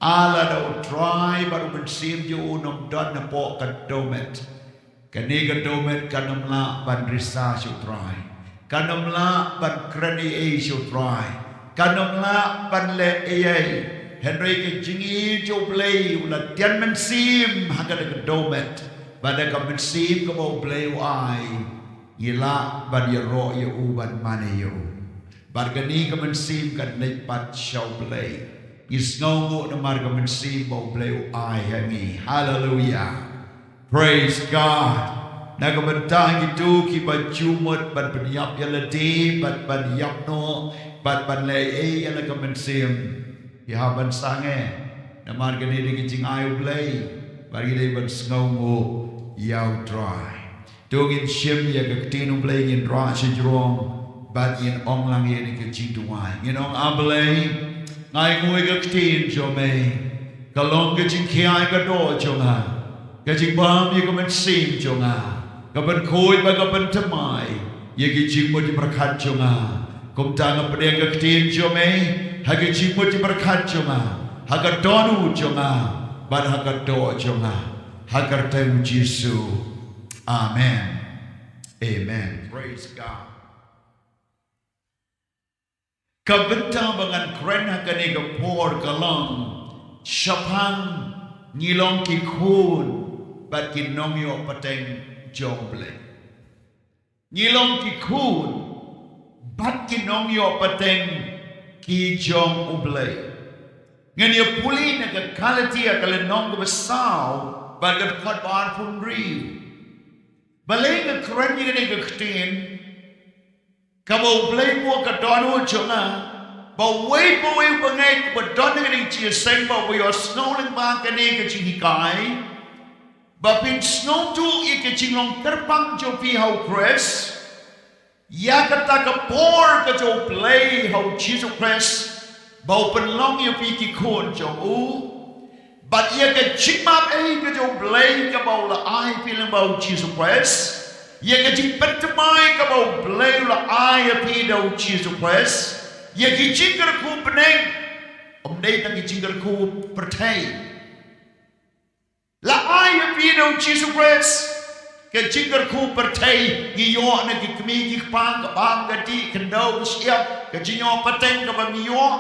A lada u Trai bad u Mynsiem jong u un ym don hapoh ka dohmed, kane ka dohmed kan ym lah ban risa sha u Trai. Kan ym lah ban kren ei ei sha u Trai. Kan ym lah ban leh ei ei. Hynrei ka jingïeit jong u Blei u la thied mynsiem ha kata ka dohmed. Bad da ka mynsiem kaba u Blei u ai, ngi lah ban ïaroh ïa u, ban mane ïa u. Bad kane ka mynsiem kan leit pat sha u Blei. Ngi sngewnguh namar ka mynsiem ba u Blei u ai ha ngi. Haleluya. Praise God. Na ka bynta kito kiba ju mut ban pynïap ïa lade, bad ban ïap noh, bad ban leh ei ei ïa la ka mynsiem, ki hap ban sangeh. Namar kane dei ka jingai u Blei, bad ki dei ban sngewnguh ïa u Trai. To ngin shim ïa ka ktien u Blei, ngin rah shajrong bad ngin ong lang ïa kane ka jingduwai. Ngin ong, A Blei, nga ainguh ïa ka ktien jong me. Ka long ka jingkhia ïa ka doh jong nga, ka jingbam ïa ka mynsiem jong nga, ka pynkhuid bad ka pynthymmai ïa ki jingmut jingpyrkhat jong nga. Kumta nga pdiang ka ktien jong me ha ki jingmut jingpyrkhat jong nga, ha ka dohnud jong nga, bad ha ka doh jong nga. Ha ka kyrteng u Jisu. Amen. Amen. Praise God. Ka bynta ba ngan kren ha kane ka por ka long, shaphang ngi long ki khun bad ki nongïoh pateng jong u Blei. Ngi long ki khun bad ki nongïoh pateng ki jong u Blei. Ngan ïa pule na ka Galatia ka lynnong kaba saw bad ka dkhot ba arphew hynriew. Balei nga kren ïa kane ka ktien? Kaba u Blei u buh ka dohnud jong nga ba uwei pa uwei u bangeit uba don ha kane ka jingïaseng, ba uba ïohsngew lyngba kane ka jinghikai, ba phin sngewthuh ïa ka jinglong kyrpang jong phi ha u Khrist, ïa kata ka bor ka jong u Blei ha u Jisu Khrist, ba u pynlong ïa phi ki khun jong u. Bad ïa ka jingmap ei ka jong u Blei kaba u la ai phi lyngba u Jisu Khrist, ïa ka jingpynthymmai kaba u Blei u la ai ïa phi da u Jisu Khrist, ïa ki jingkyrkhu bneng, ym dei tang ki jingkyrkhu pyrthei. La ai ïa phi da u Jisu Khrist. Ka jingkyrkhu pyrthei ngi ïoh na ki kmie ki kpa, ka bam ka dih, khyndew ka shyiap, ka jingïoh pateng kaba ngi ïoh.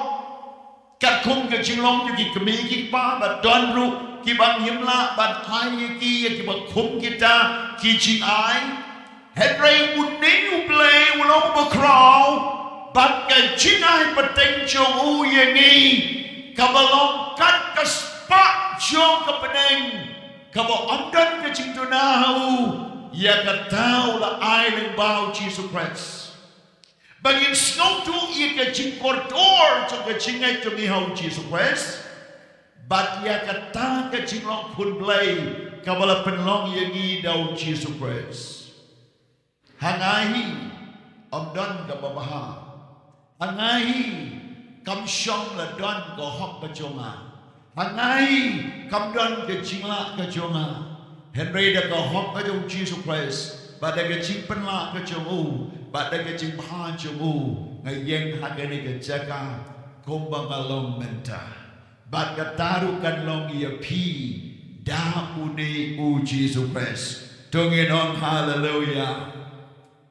Katkum ka jinglong jong ki kmie ki kpa, ba don ruh kiba ngim lah ban ai ïa ki, ïa kiba kum kita ki jingai. Hynrei une U Blei u long uba khraw, bad ka jingai pateng jong u ïa ngi, kaba long kat ka spah jong ka bneng, kaba ym don ka jingduna ha u, ïa kata u la ai lyngba U Jisu Khrist. Ba ngin sngewthuh ïa ka jingkordor jong ka jingngeit jong ngi ha U Jisu Khrist, bad ïa kata ka jinglong khun Blei kaba la pynlong ïa ngi da U Jisu Khrist. Ha nga hi, ym don kaba bha. Ha nga hi, kam shym la don ka hok ka jong nga. Ha nga hi, kam don ka jinglah ka jong nga. Hynrei da ka hok ka jong U Jisu Khrist, bad da ka jingpynlah ka jong u, bad da ka jingbha jong u, nga ïeng ha kane ka jaka kumba nga long mynta. Bad kata ruh kan long ïa phi da une U Jisu Khrist. To ngin ong haleluya.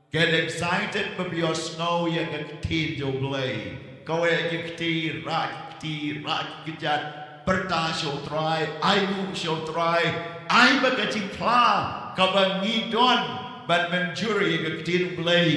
Get excited ba phi ïohsngew ïa ka ktien jong U Blei. Kawei ki kti, rah ki kti, rah ki kjat, pyrta sha U Trai, ai nguh sha U Trai, ai ba ka jingphla kaba ngi don ban mynjur ïa ka ktien U Blei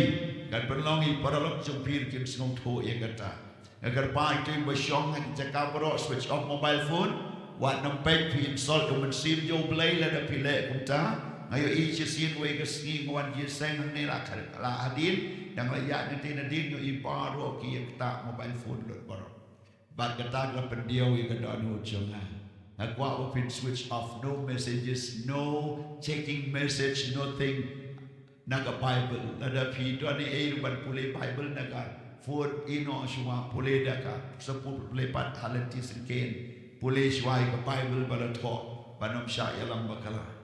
kan pynlong ïa i paralok jong phi ruh kim sngewthuh ïa kata. Nga kyrpad ïa kito kiba shong ha ki jaka baroh, switch off mobile phone. Wat nang peit, phi insult ïa U Mynsiem jong U Blei lada phi leh kumta. Nga ïohi shisien wei ka sngi nga wan jingïaseng hangne la kha-, la hadien, dang la ïaid nangtei nadien, nga ïohi baroh ki ïa ktah mobile phone lut baroh. Bad kata ka la pyndiaw ïa ka dohnud jong nga. Nga kwah ba phin switch off, no messages, no checking message, nothing. Na ka Bible, lada phi don ei ei ruh ban pule Bible na ka phone, ïeh noh shuwa, pule da ka, sa pu-, pule pat ha lynti syngkien, pule shuwa ïa ka Bible ba la thoh, ban ym shah ïalam bakla.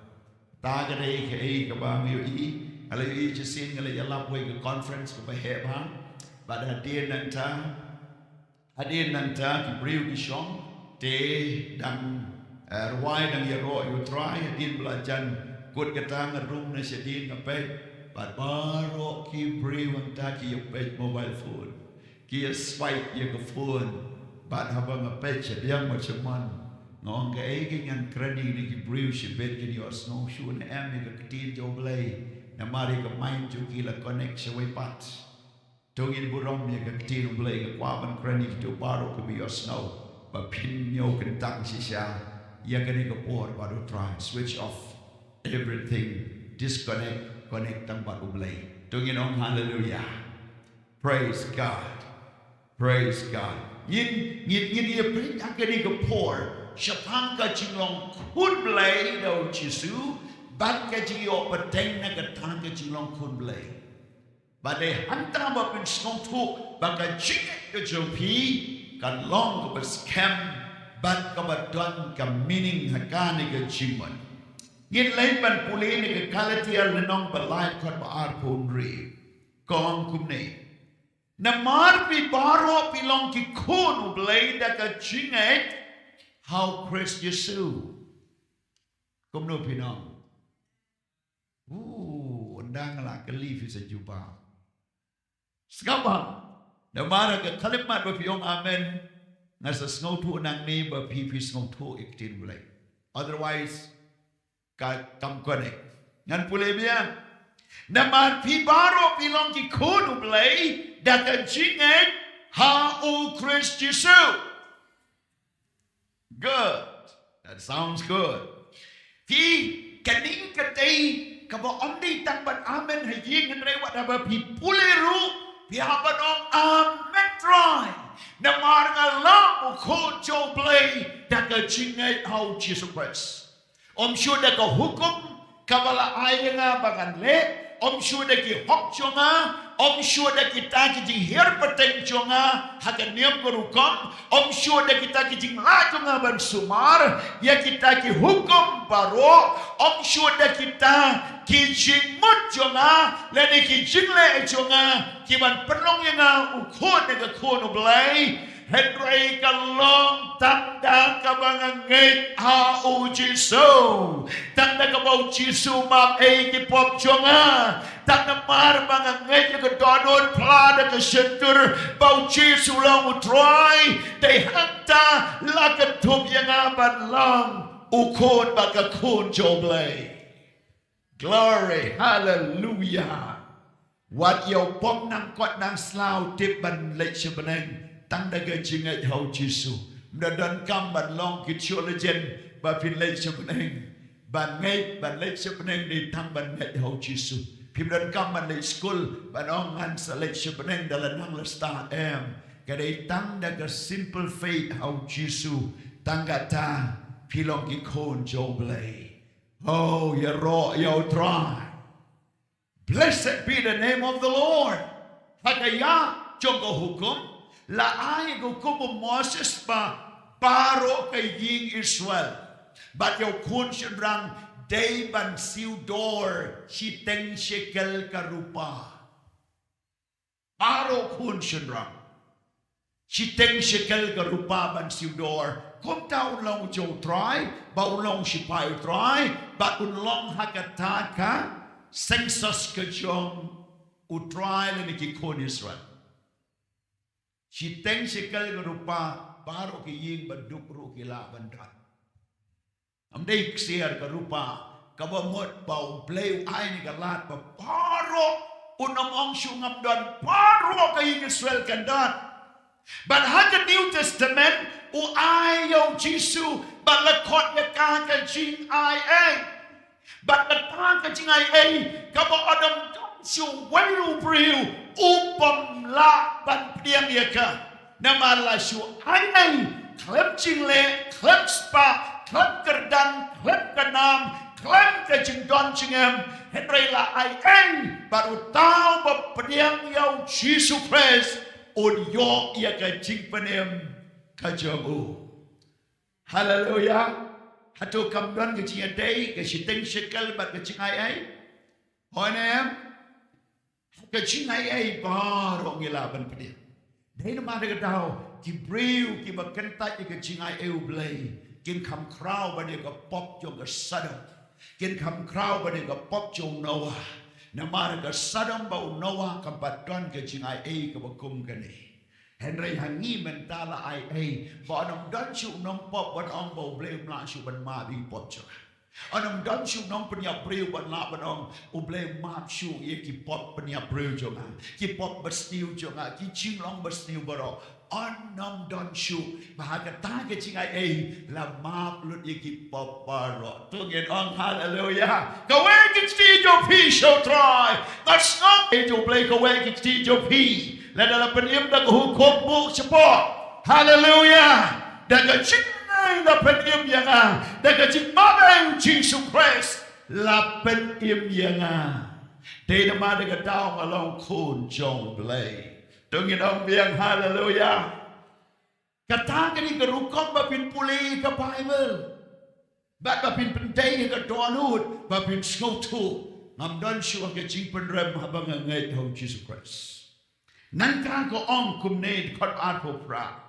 Ta ka dei kaei kaba nga ïohi, nga la ïohi shisien nga la ïalap wei ka conference kaba heh bha, bad hadien nangta, Hadien nangta ki briew ki shong, te dang, eh, rwai dang ïaroh ïa U Trai, hadien ba la jan kut kata nga rung na shadien nga peit, bad baroh ki briew hangta ki ïa peit mobile phone. Ki ïa swipe ïa ka phone, bad haba nga peit shadien bad shaman, nga ong kaei keiñ ngan kren ïa kine ki briew shibit kin ïohsngew shuh ne em ïa ka ktien jong U Blei, namar ïa ka mind jong ki la connect shawei pat. To ngin burom ïa ka ktien U Blei, nga kwah ban kren ïa kito baroh kiba ïohsngew ba phin ñiew kyntang shisha ïa kane ka por bad U Trai. Switch off everything, disconnect, connect tang bad U Blei. To ngin ong haleluya. Praise God. Praise God. Ngin, ngin, ngin ïa peit ha kane ka por shaphang ka jinglong khun Blei da U Jisu, bad ka jingïoh pateng na kata ka jinglong khun Blei. Ba dei hangta ba phin sngewthuh ba ka jingngeit ka jong phi kan long kaba skhem bad kaba don ka meaning ha kane ka jingmut. Ngin leit ban pule na ka Galatia lynnong ba lai dkhot ba arphew hynriew. Ka ong kumne. Namar phi baroh phi long ki khun U Blei da ka jingngeit ha U Khrist Jisu. Kumno phi ong? Uh, ynda nga la kylli phi sa jubab. Sngap bha. Namar ka khyllipmat ba phi ong amen, nga sa sngewthuh nangne ba phi, phi sngewthuh ïa ka ktien U Blei. Otherwise, ka kam connect. Ngan pule biang. Namar phi baroh phi long ki khun U Blei da ka jingngeit ha U Khrist Jisu. Good. That sounds good. Phi, kane ka dei kaba ym dei tang ban amen ha ïing, hynrei wat haba phi pule ruh, phi hap ban ong amen Trai. Namar nga long u khun jong U Blei da ka jingngeit ha U Jisu Khrist. Ym shuh da ka hukum kaba la ai ïa nga ba ngan leh, ym shuh da ki hok jong nga, ym shuh da kita ki jinghiar pateng jong nga ha ka niam ka rukom, ym shuh da kita ki jinglah jong nga ban sumar ïa kita ki hukum baroh, ym shuh da kita ki jingmut jong nga lane ki jingleh jong nga ki ban pynlong ïa nga u khun ne ka khun U Blei. Hynrei ka long tang da kaba nga ngeit ha u Jisu. Tang da kaba u Jisu map ei ki pop jong nga. Tang namar ba nga ngeit ïa ka dohnud phla da ka shyntur ba u Jisu long u Trai. Dei hangta la kynthup ïa nga ban long u khun bad ka khun jong u Blei. Glory, hallelujah. Wat ïa u pom nangkot nangslaw tip ban leit sha bneng tang da ka jingngeit ha u Jisu. Ym da donkam ban long ki theologian ba phin leit sha bneng. Ban ngeit ban leit sha bneng dei tang ban ngeit ha u Jisu. Phim donkam ban leit skul ban ong ngan sa leit sha bneng da la nang la stad, em. Ka dei tang da ka simple faith ha u Jisu. Tang kata phi long ki khun jong u Blei. Oh, ïaroh ïa u Trai. Blessed be the name of the Lord. Ha ka ïa jong ka hukum, la ai ka hukum u Moses ba baroh ka ïing Israel bad ïa u khun shynrang dei ban siew dor shiteng shekel ka rupa. Baroh khun shynrang. Shiteng shekel ka rupa ban siew dor. Kumta un long u jong u Trai, ba un long u shipai u Trai, ba un long ha kata ka census ka jong u Trai lane ki khun Israel. Shiteng shekel ka rupa, baroh ki ïing ba duk ruh ki lah ban don. Ym dei ksiar ka rupa, kaba mut ba u Blei u ai ne ka lad ba baroh, un ym ong shuh ngam don, baroh ka ïing Israel kan don. Bad ha ka New Testament, u ai ïa u Jisu, bad la khot ïa ka ka jingai ei. Bad kata ka jingai ei, kaba ym don shuh uwei u briew, u bym lah ban pdiang ïa ka. Namar la shu ai ei, khlem jingleh, khlem spah, khlem kyrdan, khlem ka nam, khlem ka jingdon jingem, hynrei la ai ei, bad uta uba pdiang ïa u Jisu Khrist, un ïoh ïa ka jingpynim ka jong u. Haleluya. Hato kam don ka jingïadei, ka shiteng shekel bad ka jingai ei? Hooid ne em? Ka jingai ei baroh ngi lah ban pdiang. Dei namar kata ka daw, ki briew kiba kyntait ïa ka jingai ei u Blei, kin kham khraw ban ïa ka pop jong ka Sodom. Kin kham khraw ban ïa ka pop jong u Noah. Namar ka Sodom bad u Noah kam pat don ka jingai ei kaba kum kane. Hynrei ha ngi mynta la ai ei, ba un ym don shuh u nongpop ban ong ba u Blei um lah shuh ban map ïa ki pop jong nga. Un ym don shuh u nongpynïap briew ban lah ban ong u Blei um map shuh ïa ki pop pynïap briew jong nga, ki pop basniew jong nga, ki jinglong basniew baroh. Un ym don shuh, ba ha kata ka jingai ei la map lut ïa ki pop baroh. To ngin ong haleluya. Kawei ka kti jong phi sha u Trai. Nga sngew ei jong u Blei kawei ka kti jong phi. Lada la pynim da ka hukum buh shapoh. Haleluya. Da ka jingai la pynim ïa nga. Da ka jingmap ei u Jisu Khrist la pynim ïa nga. Dei namar kata ka daw nga long khun jong u Blei. To ngin ong biang haleluya. Kata ka dei ka rukom ba phin pule ka Baibl. Bad ba phin pyndei ka dohnud, ba phin sngewthuh. Ngam don shuh ka jingpynrem haba nga ngeit ha u Jisu Khrist. Nangta ka ong kumne dkhot arphew phra.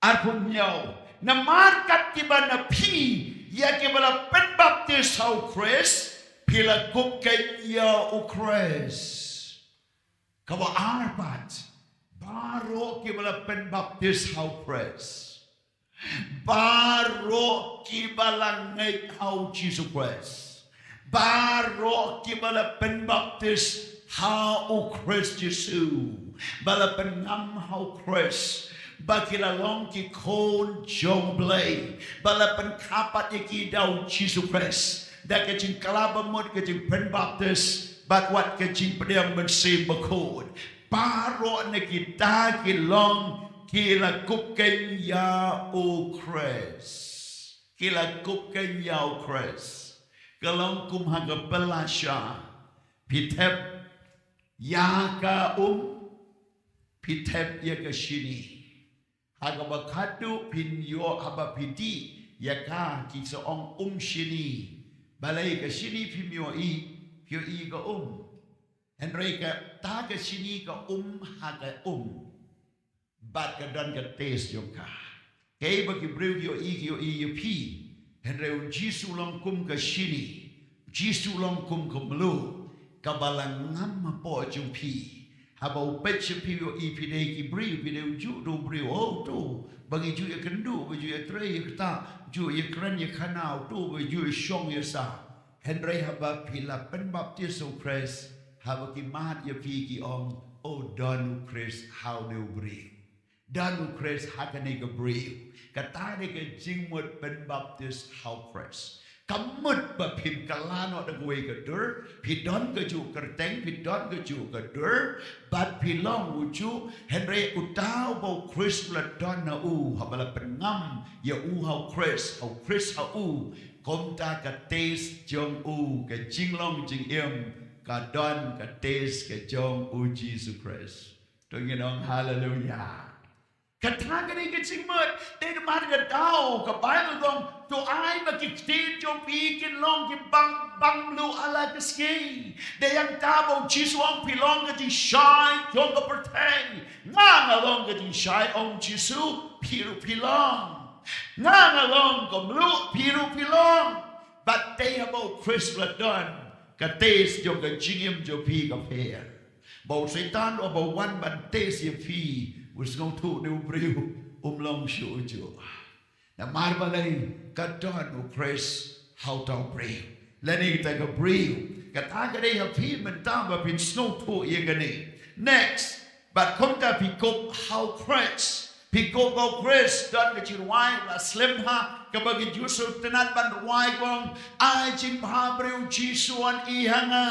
Arphew hynñiew. Namar kat kiba na phi, ïa kiba la pynbaptis ha u Khrist, phi la kup keiñ ïa u Khrist. Kaba ar pat, baroh kiba la pynbaptis ha u Khrist. Baroh kiba la ngeit ha u Jisu Khrist. Baroh kiba la pynbaptis ha u Khrist Jisu. Ba la pynngam ha u Khrist. Ba ki la long ki khun jong u Blei. Ba la pynkha pat ïa ki da u Jisu Khrist. Da ka jingkylla bamut ka jingpynbaptis. Bad wat ka jingpdiang mynsiem bakhuid. Baroh na kita ki long ki la kup keiñ ïa u Khrist. Ki la kup keiñ ïa u Khrist. Ka long kum ha ka pynlashai. Phi thep ïa ka um, phi thep ïa ka shini. Ha kaba khadduh phin ïoh haba phi dih ïa ka ki sa ong um shini. Balei ka shini phim ïohi, phi ïohi ka um. Hynrei kata ka shini ka um ha ka um. Bad ka don ka taste jong ka. Kaei ba ki briew ki ïohi, ki ïohi ïa phi. Hynrei u Jisu long kum ka shini. U Jisu long kum ka mluh. Kaba la ngam hapoh jong phi. Haba u peit sha phi u ïohi phi dei ki briew, phi dei ujuh u briew. Oh, uto ba ngi ju ïakynduh, ba ju ïatrei ïa kata, ju ïakren ïakhana, uto ba ju ïashong ïasah. Hynrei haba phi la pynbaptis ha u Khrist, haba ki mad ïa phi ki ong, oh, don u Khrist ha une u briew. Don u Khrist ha kane ka briew. Kata dei ka jingmut pynbaptis ha u Khrist. Ka mut ba phim kylla noh da kawei ka dur, phi don kajuh kyrteng, phi don kajuh ka dur, bad phi long ujuh, hynrei uta uba u Khrist u la don ha u, haba la pynngam ïa u ha u Khrist, ha u Khrist ha u, kumta ka taste jong u, ka jinglong jingim, ka don ka taste ka jong u Jisu Khrist. To ngin ong haleluya. Kata ka dei ka jingmut, dei namar ka daw, ka Baibl ka ong, to ai ba ki ktien jong phi kin long ki bang, bang mluh ha la ka sngi. Dei hangta ba u Jisu u ong phi long ka jingshai jong ka pyrthei. Nga nga long ka jingshai, ong u Jisu, phi ruh phi long. Nga nga long ka mluh, phi ruh phi long. Bad dei haba u Khrist u la don, ka taste jong ka jingim jong phi ka pher. Ba u Soitan ruh haba u wan ban taste ïa phi, u sngewthuh ne u briew um long shuh ujuh. Namar balei? Ka don u Khrist ha uta u briew. Lane kata ka briew. Kata ka dei ha phi mynta ba phin sngewthuh ïa kane. Next, bad kumta phi kup ha u Khrist. Phi kup ha u Khrist, don ka jingrwai la slem ha kaba ki Jiw sngewtynnat ban rwai, ka ong, ai jingbhabriew Jisu, wan ïa nga.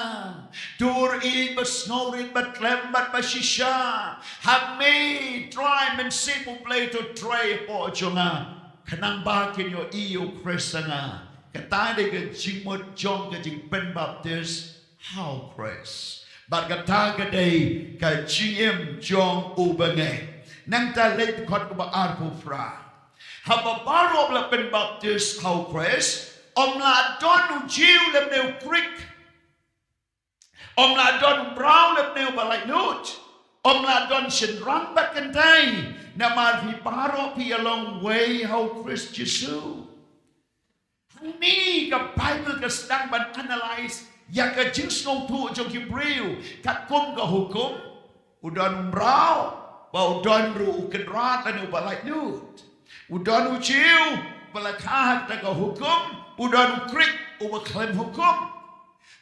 Dur ïeit bad sngewrit bad khlem bad ba shisha. Ha me Trai Mynsiem u Blei to trei hapoh jong nga, khnang ba kin ïohi ïa u Khrist ha nga. Kata dei ka jingmut jong ka jingpynbaptis ha u Khrist. Bad kata ka dei ka jingim jong u bangeit. Nangta leit dkhot kaba arphew phra. Haba baroh ba la pynbaptis ha u Khrist, ym lah don u Jiw lymne u Grik. Ym lah don u mraw lymne uba laitluid. Ym lah don shynrang bad kynthei. Namar phi baroh phi ïa long uwei ha u Khrist Jisu. Hangne ka Baibl ka sdang ban analyse ïa ka jingsngewthuh jong ki briew. Katkum ka hukum, u don u mraw, ba u don ruh u kynrad lane uba laitluid. U don u Jiw, ba la kha ha kata ka hukum, u don u Grik, uba khlem hukum.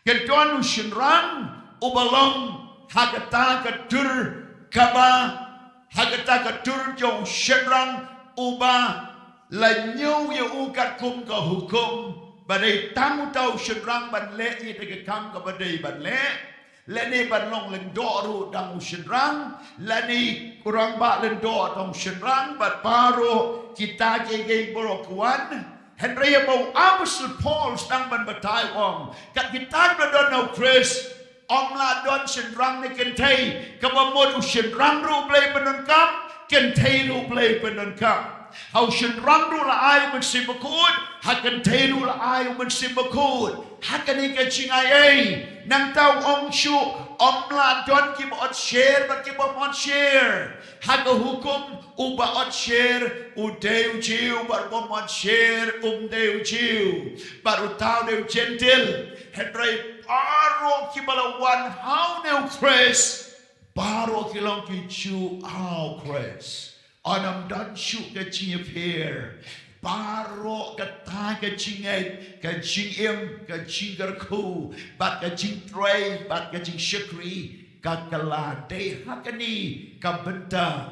Ka don u shynrang, uba long ha kata ka dur kaba, ha kata ka dur jong u shynrang, uba la ñiew ïa u katkum ka hukum, ba dei tang uta u shynrang ban leh ïa kata ka kam kaba dei ban leh, lane ban long lyngdoh ruh dang u shynrang, lane u rangbah lyngdoh dang u shynrang, bad baroh kita kiei kiei baroh ki wan. Hynrei haba u Apostol Paul sdang ban batai u ong, kat kita kiba don ha u Khrist, ym lah don shynrang ne kynthei, kaba mut u shynrang ruh u Blei pyndonkam, kynthei ruh u Blei pyndonkam. Ha u shynrang ruh la ai u Mynsiem Bakhuid, ha kynthei ruh la ai u Mynsiem Bakhuid. Ha kane ka jingai ei, nangta u ong shuh, ym lah don kiba ot sher bad kiba ym ot sher. Ha ka hukum, uba ot sher u dei u Jiw, bad uba ym ot sher um dei u Jiw, bad uta u dei u Jentil. Hynrei baroh kiba la wan ha une u Khrist, baroh ki long ki Jiw ha u Khrist. Ym don shuh ka jingïapher. Baroh kata ka jingngeit, ka jingim, ka jingkyrkhu, bad ka jingtrei, bad ka jingshakri, ka kylla. Dei ha kane ka bynta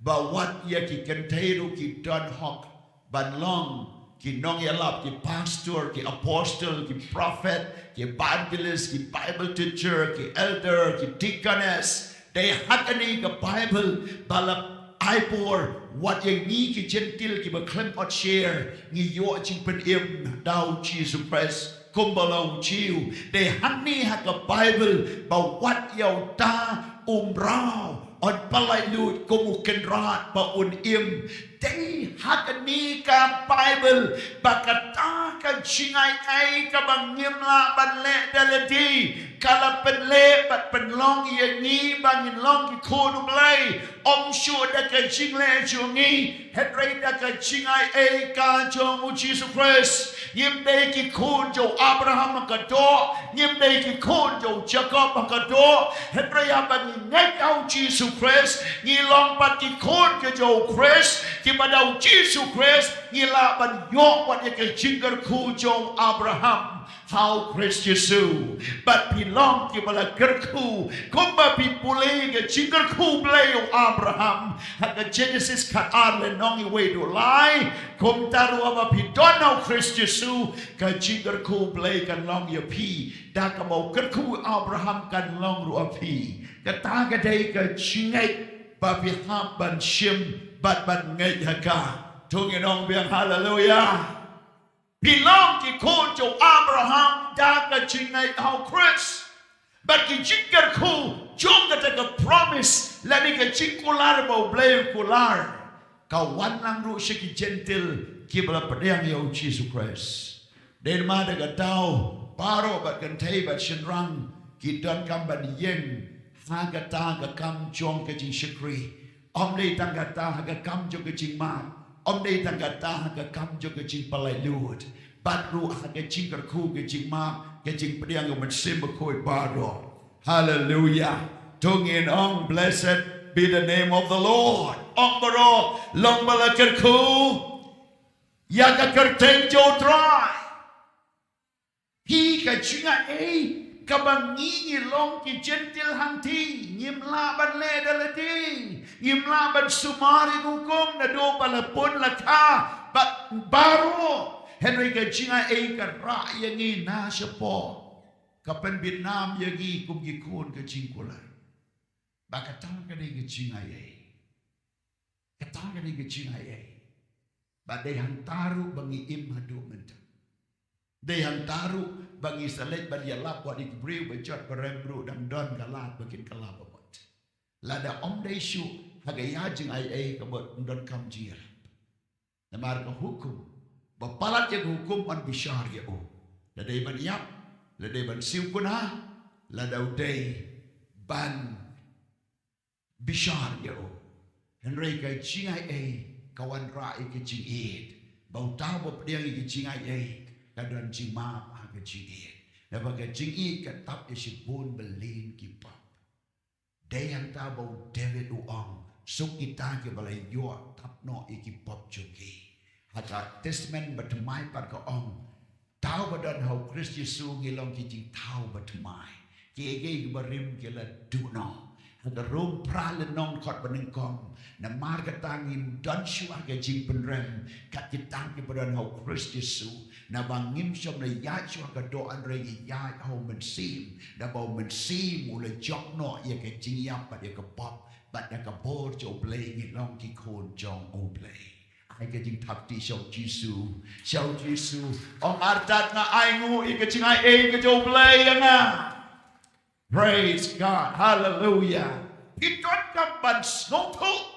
ba wat ïa ki kynthei ruh ki don hok ban long ki nongïalap, ki pastor, ki apostle, ki prophet, ki evangelist, ki Bible teacher, ki elder, ki deaconess. Dei ha kane ka Baibl ba la ai bor, wat ïa ngi ki Jentil kiba khlem ot sher, ngi ïoh jingpynim da u Jisu Khrist kumba long u Jiw. Dei hangne ha ka Baibl ba wat ïa uta u mraw un pyllait lut kum u kynrad ba un im. Dei ha kane ka Baibl ba kata Ka jingai ei kaba ngim lah ban leh da lade ka la pynleh bad pynlong ïa ngi ba ngin long ki khun U Blei. Ym shuh da ka jingleh jong ngi, hynrei da ka jingai ei ka jong U Jisu Khrist. Ngim dei ki khun jong u Abraham ha ka doh, ngim dei ki khun jong u Jakob ha ka doh, hynrei haba ngi ngeit ha U Jisu Khrist, ngi long pat ki khun ka jong U Khrist, kiba da U Jisu Khrist ngi lah ban ïoh wat ïa ka jingkyrkhu jong u Abraham ha U Khrist Jisu. Bad phi long kiba la kyrkhu kumba phi pule ka jingkyrkhu Blei u Abraham ha ka Genesis khatar lynnong wei haduh lai. Kumta ruh haba phi don ha U Khrist Jisu, ka jingkyrkhu Blei kan long ïa phi. Da kaba u kyrkhu u Abraham kan long ruh ha phi. Kata ka dei ka jingngeit ba phi hap ban shim bad ban ngeit ha ka. To ngin ong biang haleluya. Phi long ki khun jong u Abraham da ka jingngeit ha U Khrist. Bad ki jingkyrkhu jong kata ka promise lane ka jingkular ba U Blei u kular, ka wan lang ruh sha ki Jentil kiba la pdiang ïa U Jisu Khrist. Dei namar da ka daw baroh bad kynthei bad shynrang ki donkam ban ïeng ha kata ka kam jong ka jingshakri. Ym dei tang kata ha ka kam jong ka jingmap, ym dei tang kata ha ka kam jong ka jingpynlait lut, bad ruh ha ka jingkyrkhu, ka jingmap, ka jingpdiang ka Mynsiem Bakhuid baroh. Haleluya. To ngin ong, "Blessed be the name of the Lord." Ong baroh, long ba la kyrkhu ïa ka kyrteng jong U Trai. Hi ka jingai ei kaba ngi ngi long ki Jentil hangtei, ngim lah ban leh da lade, ngim lah ban sumar ïa ka hukum naduh ba la pun la kha bad baroh. Hynrei ka jingai ei ka rah ïa ngi na shapoh, ka pynbit nam ïa ngi kum ki khun ka jingkular. Ba kata ka dei ka jingai ei. Kata ka dei ka jingai ei. Ba dei hangta ruh ba ngi im haduh mynta. Dei hangta ruh ba ngi sa leit ban ïalap wat ïa ki briew ba jot ba rem ruh dang don ka lad ba kin kylla ba mut. Lada ym dei shuh ha ka ïa jingai ei ka mut ym donkam jingïalap. Namar ka hukum, ba palat ïa ka hukum yn bishar ïa u. Lada dei ban ïap, lada dei ban siew kynha, lada u dei ban bishar ïa u. Hynrei ka jingai ei ka wanrah ïa ka jingïeit. Ba uta uba pdiang ïa ka jingai ei ka don jingmap ha ka jingïeit. Naba ka jingïeit ka tap ïa shibun billion ki pop. Dei hangta ba u David u ong, suk kita kiba la ïoh tap noh ïa ki pop jong ki. Ha ka Testament Bathymmai pat ka ong, thaw ba don ha u Khrist Jisu ngi long ki jingthaw bathymmai. Kiei kiei kiba rim ki la duh noh. Ha ka Rom phra lynnong dkhot ba nyngkong, namar kata ngim don shuh ha ka jingpynrem kat kita kiba don ha u Khrist Jisu. Naba ngim shym la ïaid shuh ha ka doh hynrei ngi ïaid ha u Mynsiem. Naba u Mynsiem u la jop noh ïa ka jingïap bad ïa ka pop, bad da ka bor jong u Blei ngi long ki khun jong u Blei. Ai ka jingthap kti sha u Jisu, sha u Jisu. Ong, artat nga ainguh ïa ka jingai ei ka jong u Blei ïa nga. Praise God. Hallelujah. Phi donkam ban sngewthuh.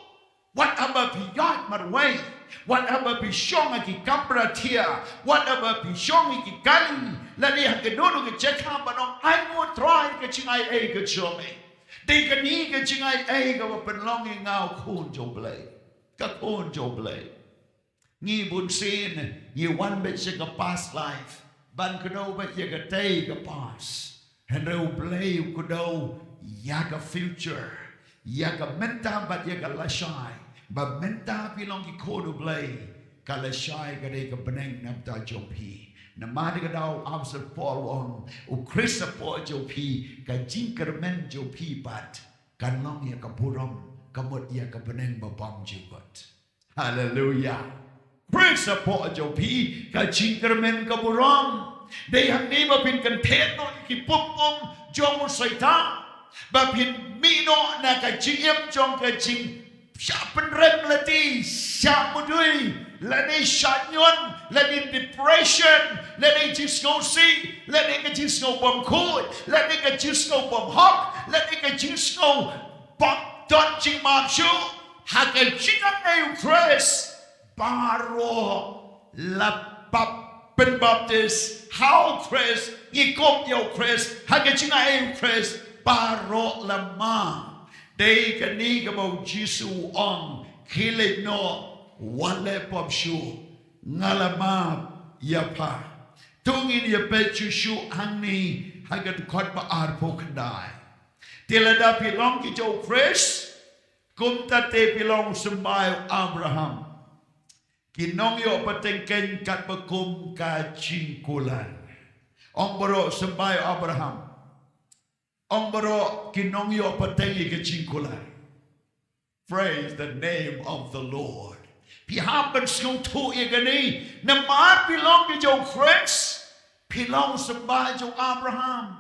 Wat haba phi ïaid marwei, wat haba phi shong ha ki kamra thiah, wat haba phi shong ha ki kali, lane ha kano kano ka jaka, ban ong, ainguh Trai ka jingai ei ka jong me. Dei kane ka jingai ei kaba pynlong ïa nga u khun jong u Blei. Ka khun jong u Blei. Ngi bunsien ngi wan beit sha ka past life ban kdew beit ïa katei ka past. Hynrei u Blei u kdew ïa ka future, ïa ka mynta bad ïa ka lashai. Ba mynta phi long ki khun u Blei, ka lashai ka dei ka bneng na bynta jong phi. Namar kata ka daw u apostol Paul u ong, u Khrist hapoh jong phi ka jingkyrmen jong phi pat kan long ïa ka burom, ka mut ïa ka bneng babymjukut. Haleluya. Praise the Lord, jong phi, ka jingkyrmen ka burom. Dei hangne ba phin kynthet noh ïa ki pum pum jong u Soitan. Ba phin mih noh na ka jingim jong ka jingshah pynrem lade, shah mudui, lane shah ñion, lane depression, lane jingsngewsih, lane ka jingsngew bymkhuid, lane ka jingsngew bymhok, lane ka jingsngew bym don jingmap shuh. Ha ka jingangnud u Khrist baroh la pap pynbaptis ha u Khrist, ngi kup ïa u Khrist ha ka jingaiei u Khrist, baroh la map. Dei kane kaba u Jisu u ong, khie leit noh, wat leh pop shuh, nga la map ïa pha. To ngin ïa peit shuh shuh hangne ha ka dkhot ba arphew khyndai. Te lada phi long ki jong u Khrist, kumta te phi long u symbai u Abraham. Ki nongïoh pateng keiñ katba kum ka jingkular. Ong baroh symbai u Abraham. Ong baroh ki nongïoh pateng ïa ka jingkular. Praise the name of the Lord. Phi hap ban sngewthuh ïa kane, namar phi long ki jong u Khrist, phi long u symbai jong u Abraham.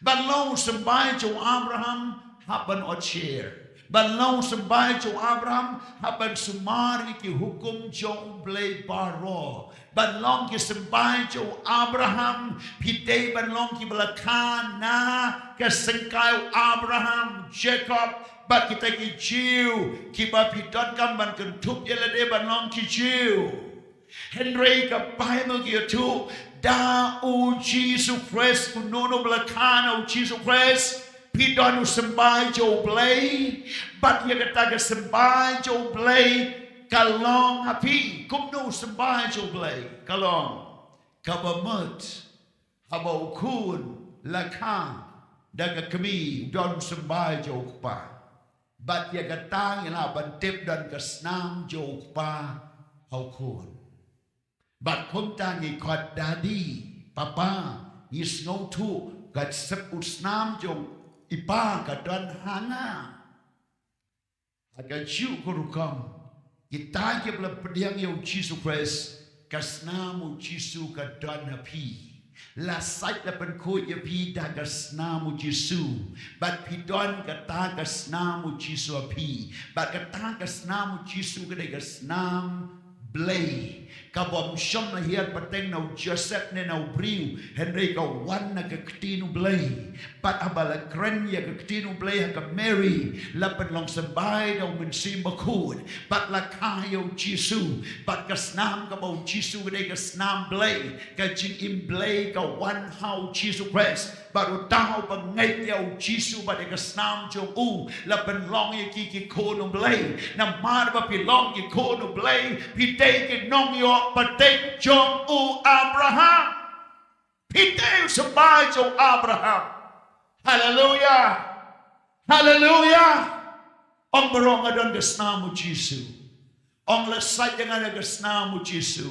Ban long u symbai jong u Abraham, hap ban ot sher. Ban long u symbai jong u Abraham, hap ban sumar ïa ki hukum jong u Blei baroh. Ban long ki symbai jong u Abraham, phi dei ban long kiba la kha na ka syngkai u Abraham, Jacob, bad kita ki Jiw, kiba phi donkam ban kynthup ïa lade ban long ki Jiw. Hynrei ka Baibl ka ïathuh, da u Jisu Khrist, uno uno ba la kha na u Jisu Khrist, phi don u symbai jong u Blei, bad ïa kata ka symbai jong u Blei ka long ha phi. Kumno u symbai jong u Blei ka long? Kaba mut, haba u khun la kha da ka kmie, u don u symbai jong u kpa. Bad ïa kata ngi lah ban tip don ka snam jong u kpa ha u khun. Bad kumta ngi khot daddy, papa, ngi sngewthuh ka sep u snam jong i pa ka don ha nga. Ha kajuh ka rukom, kita kiba la pdiang ïa u Jisu Khrist, ka snam u Jisu ka don ha phi. La sait la pynkhuid ïa phi da ka snam u Jisu. Bad phi don kata ka snam u Jisu ha phi. Bad kata ka snam u Jisu ka dei ka snam Blei. Ka bym shong la hiar pateng na u Joseph ne na u briew, hynrei ka wan na ka ktien u Blei. Bad haba la kren ïa ka ktien u Blei ha ka Mary, la pynlong symbai da u Mynsiem Bakhuid. Bad la kha ïa u Jisu, bad ka snam kaba u Jisu ka dei ka snam Blei, ka jingim Blei ka wan ha u Jisu Khrist. Bad uta uba ngeit ïa u Jisu bad ïa ka snam jong u, la pynlong ïa ki ki khun u Blei. Namar ba phi long ki khun u Blei, phi dei ki nongïoh pateng jong u Abraham. Phi dei u symbai jong u Abraham. Haleluya. Haleluya. Ong baroh nga don ka snam u Jisu. Ong la sait ïa nga da ka snam u Jisu.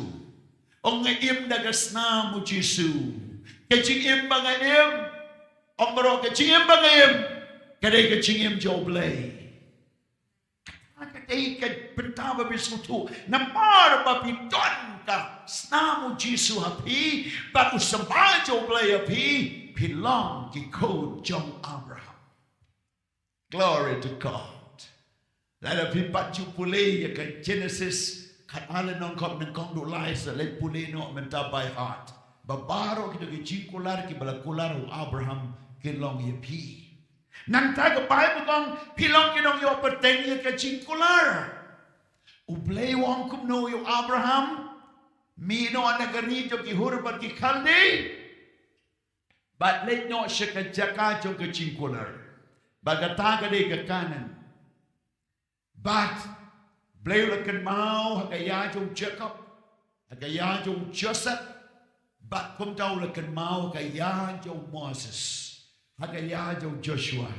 Ong nga im da ka snam u Jisu. Ka jingim ba nga im. Ong baroh ka jingim ba nga im, ka dei ka jingim jong u Blei. Ka dei ka bynta ba phi sngewthuh. Namar ba phi don ka snam u Jisu ha phi, bad u symbai jong u Blei ha phi, phi long ki khun jong u Abraham. Glory to God. Lada phi pat ju pule ïa ka Genesis, khatar lynnong kop nyngkong haduh lai, sa leit pule noh mynta by heart. Ba baroh kita ki jingkular kiba la kular u Abraham ki long ïa phi. Nangta ka Baibl ka ong phi long ki nongïoh pateng ïa ka jingkular. U Blei u ong kumno ïa u Abraham? Mih noh na ka ri jong ki Ur bad ki Khaldi. Bad leit noh sha ka jaka jong ka jingkular. Bad kata ka dei ka Kanaan. Bad Blei u la kynmaw ha ka ïa jong u Jakob, ha ka ïa jong u Joseph, bad kumta u la kynmaw ha ka ïa jong u Moses, ha ka ïa jong u Joshua.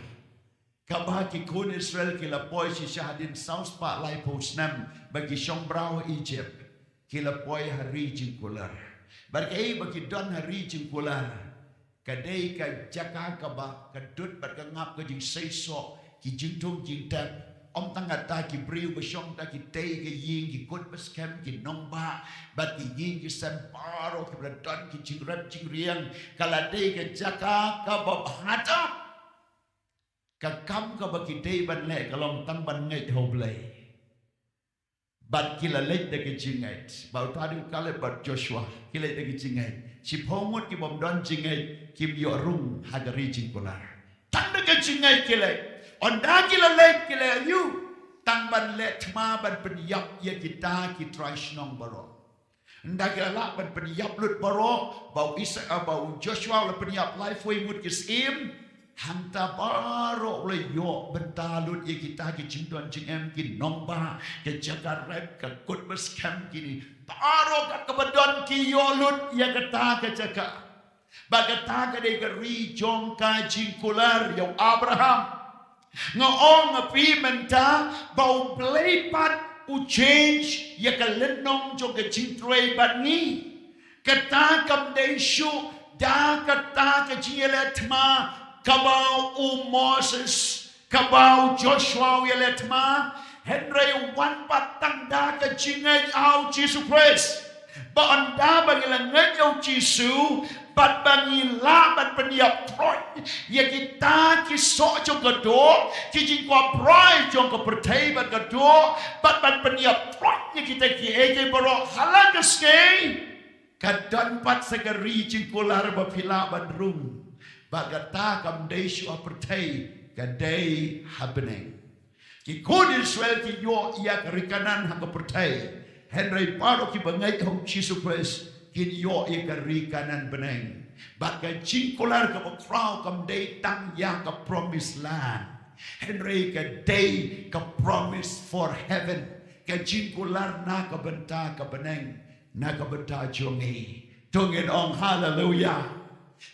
Kaba ki khun Israel ki la poi shisha hadien saw spah laiphew snem ba ki shong mraw ha Egypt, ki la poi ha ri jingkular. Bad kaei ba ki don ha ri jingkular? Ka dei ka jaka kaba ka dud bad ka ngap ka jingseisoh, ki jingthung jingtep. Ym tang kata, ki briew ba shong ha kita ki ïing, ki kut ba skhem, ki nongbah, bad ki ïing ki sem baroh kiba la don ki jingrep jingriang. Ka la dei ka jaka kaba bha tam. Ka kam kaba ki dei ban leh ka long tang ban ngeit ha u Blei. Bad ki la leit da ka jingngeit. Bad uta u Kaleb bad Joshua ki leit da ka jingngeit. Shiphew ngut ki bym don jingngeit kim ïoh rung ha ka ri jingkular. Tang da ka jingngeit ki leit. Ynda ki la leit ki leh aïu? Tang ban leh thma ban pynïap ïa kita ki trai shnong baroh. Ynda ki la lah ban pynïap lut baroh, ba u Isa, ah, ba u Joshua u la pynïap laiphew ngut ki syiem, hangta baroh u la ïoh bynta lut ïa kita ki jingdon jingem, ki nongbah, ki jaka rep, ka kut ba skhem, kine baroh kat kaba don ki ïoh lut ïa kata ka jaka. Ba kata ka dei ka ri jong ka jingkular ïa u Abraham. Nga ong ha phi mynta ba U Blei pat u change ïa ka lynnong jong ka jingtrei bad ngi. Kata kam dei shuh da kata ka jingïaleh thma kaba u Moses, kaba u Joshua u ïaleh thma, hynrei u wan pat tang da ka jingngeit ha u Jisu Khrist. Ba ynda ba ngi la ngeit ïa u Jisu, bad ba ngi lah ban pynïap troiñ ïa kita ki soh jong ka doh, ki jingkwah brai jong ka pyrthei bad ka doh, bad ban pynïap troiñ ïa kita kiei kiei baroh ha la ka sngi. Ka don pat sa ka ri jingkular ba phi lah ban rung. Bad kata kam dei shuh ha pyrthei, ka dei ha bneng. Ki khun Israel ki ïoh ïa ka ri Kanaan ha ka pyrthei. Hynrei baroh kiba ngeit ha u Jisu Khrist kin ïoh ïa ka ri Kanaan bneng. Bad ka jingkular kaba khraw kam dei tang ïa ka promised land. Hynrei ka dei ka promise for heaven. Ka jingkular na ka bynta ka bneng, na ka bynta jong ngi. To ngin ong haleluya.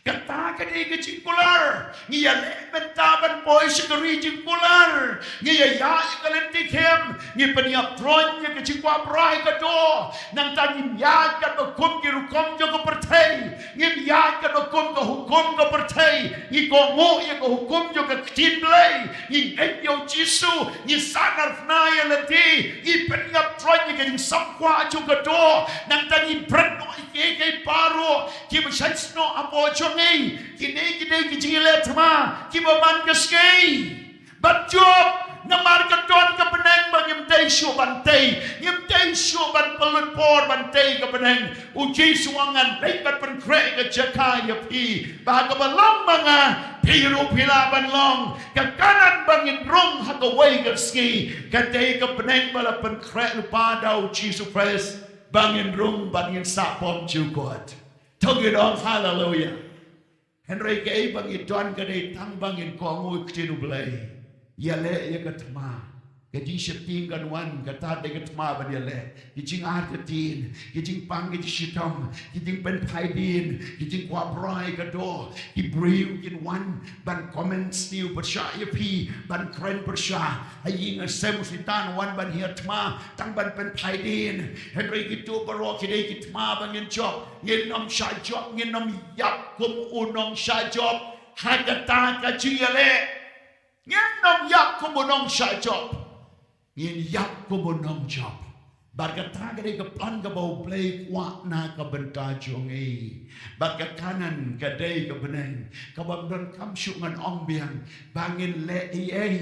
Kata ka dei ka jingkular. Ngi ïaleh mynta ban poi sha ka ri jingkular. Ngi ïa ïaid ïa ka lynti khem. Ngi pynïap troiñ ïa ka jingkwah brai ka doh. Nangta ngim ïaid katba kum ki rukom jong ka pyrthei. Ngim ïaid katba kum ka hukum ka pyrthei. Ngi kohnguh ïa ka hukum jong ka ktien Blei. Ngi ngeit ïa u Jisu. Ngi sahnarphna ïa lade. Ngi pynïap troiñ ïa ka jingsngewkwah jong ka doh. Nangta ngi bret noh ïa kiei kiei baroh kiba shait snoh hapoh jong ngi. Kine ki dei ki jingïaleh thma kiba man ka sngi. Bad jop, namar ka don ka bneng ba ngim dei shuh ban tei. Ngim dei shuh ban pynlut por ban tei ka bneng. U Jisu u ong ngan leit ban pynkhreh ka jaka ïa phi. Ba ha kaba long ma nga, phi ruh phi lah ban long. Ka Kanaan ba ngin rung ha kawei ka sngi, ka dei ka bneng ba la pynkhreh lypa da u Jisu Khrist ba ngin rung, ba ngin sah bymjukut. To ngin ong haleluya. Hynrei kaei ba ngi don ka dei tang ba ngin kohnguh ktien u Blei. Ïaleh ïa ka thma. Ka jingsheptieng kan wan, kata dei ka thma ban ïaleh. Ki jingartatien, ki jingpang ki jingshitom, ki jingpynphai dien, ki jingkwah brai ka doh, ki briew kin wan ban comment sniew pyrshah ïa phi, ban kren pyrshah. Ha ïing ha sem u Soitan u wan ban hiar thma tang ban pynphai dien. Hynrei kito baroh ki dei ki thma ba ngin jop. Ngin ym shah jop, ngin ym ïap kum u nongshah jop ha kata ka jingïaleh. Ngin ym ïap kum u nongshah jop. Ngin ïap kum u nongjop. Bad kata ka dei ka plan kaba U Blei u kwah na ka bynta jong ngi. Bad ka Kanaan ka dei ka bneng kaba ym donkam shuh ngan ong biang ba ngin leh ei ei.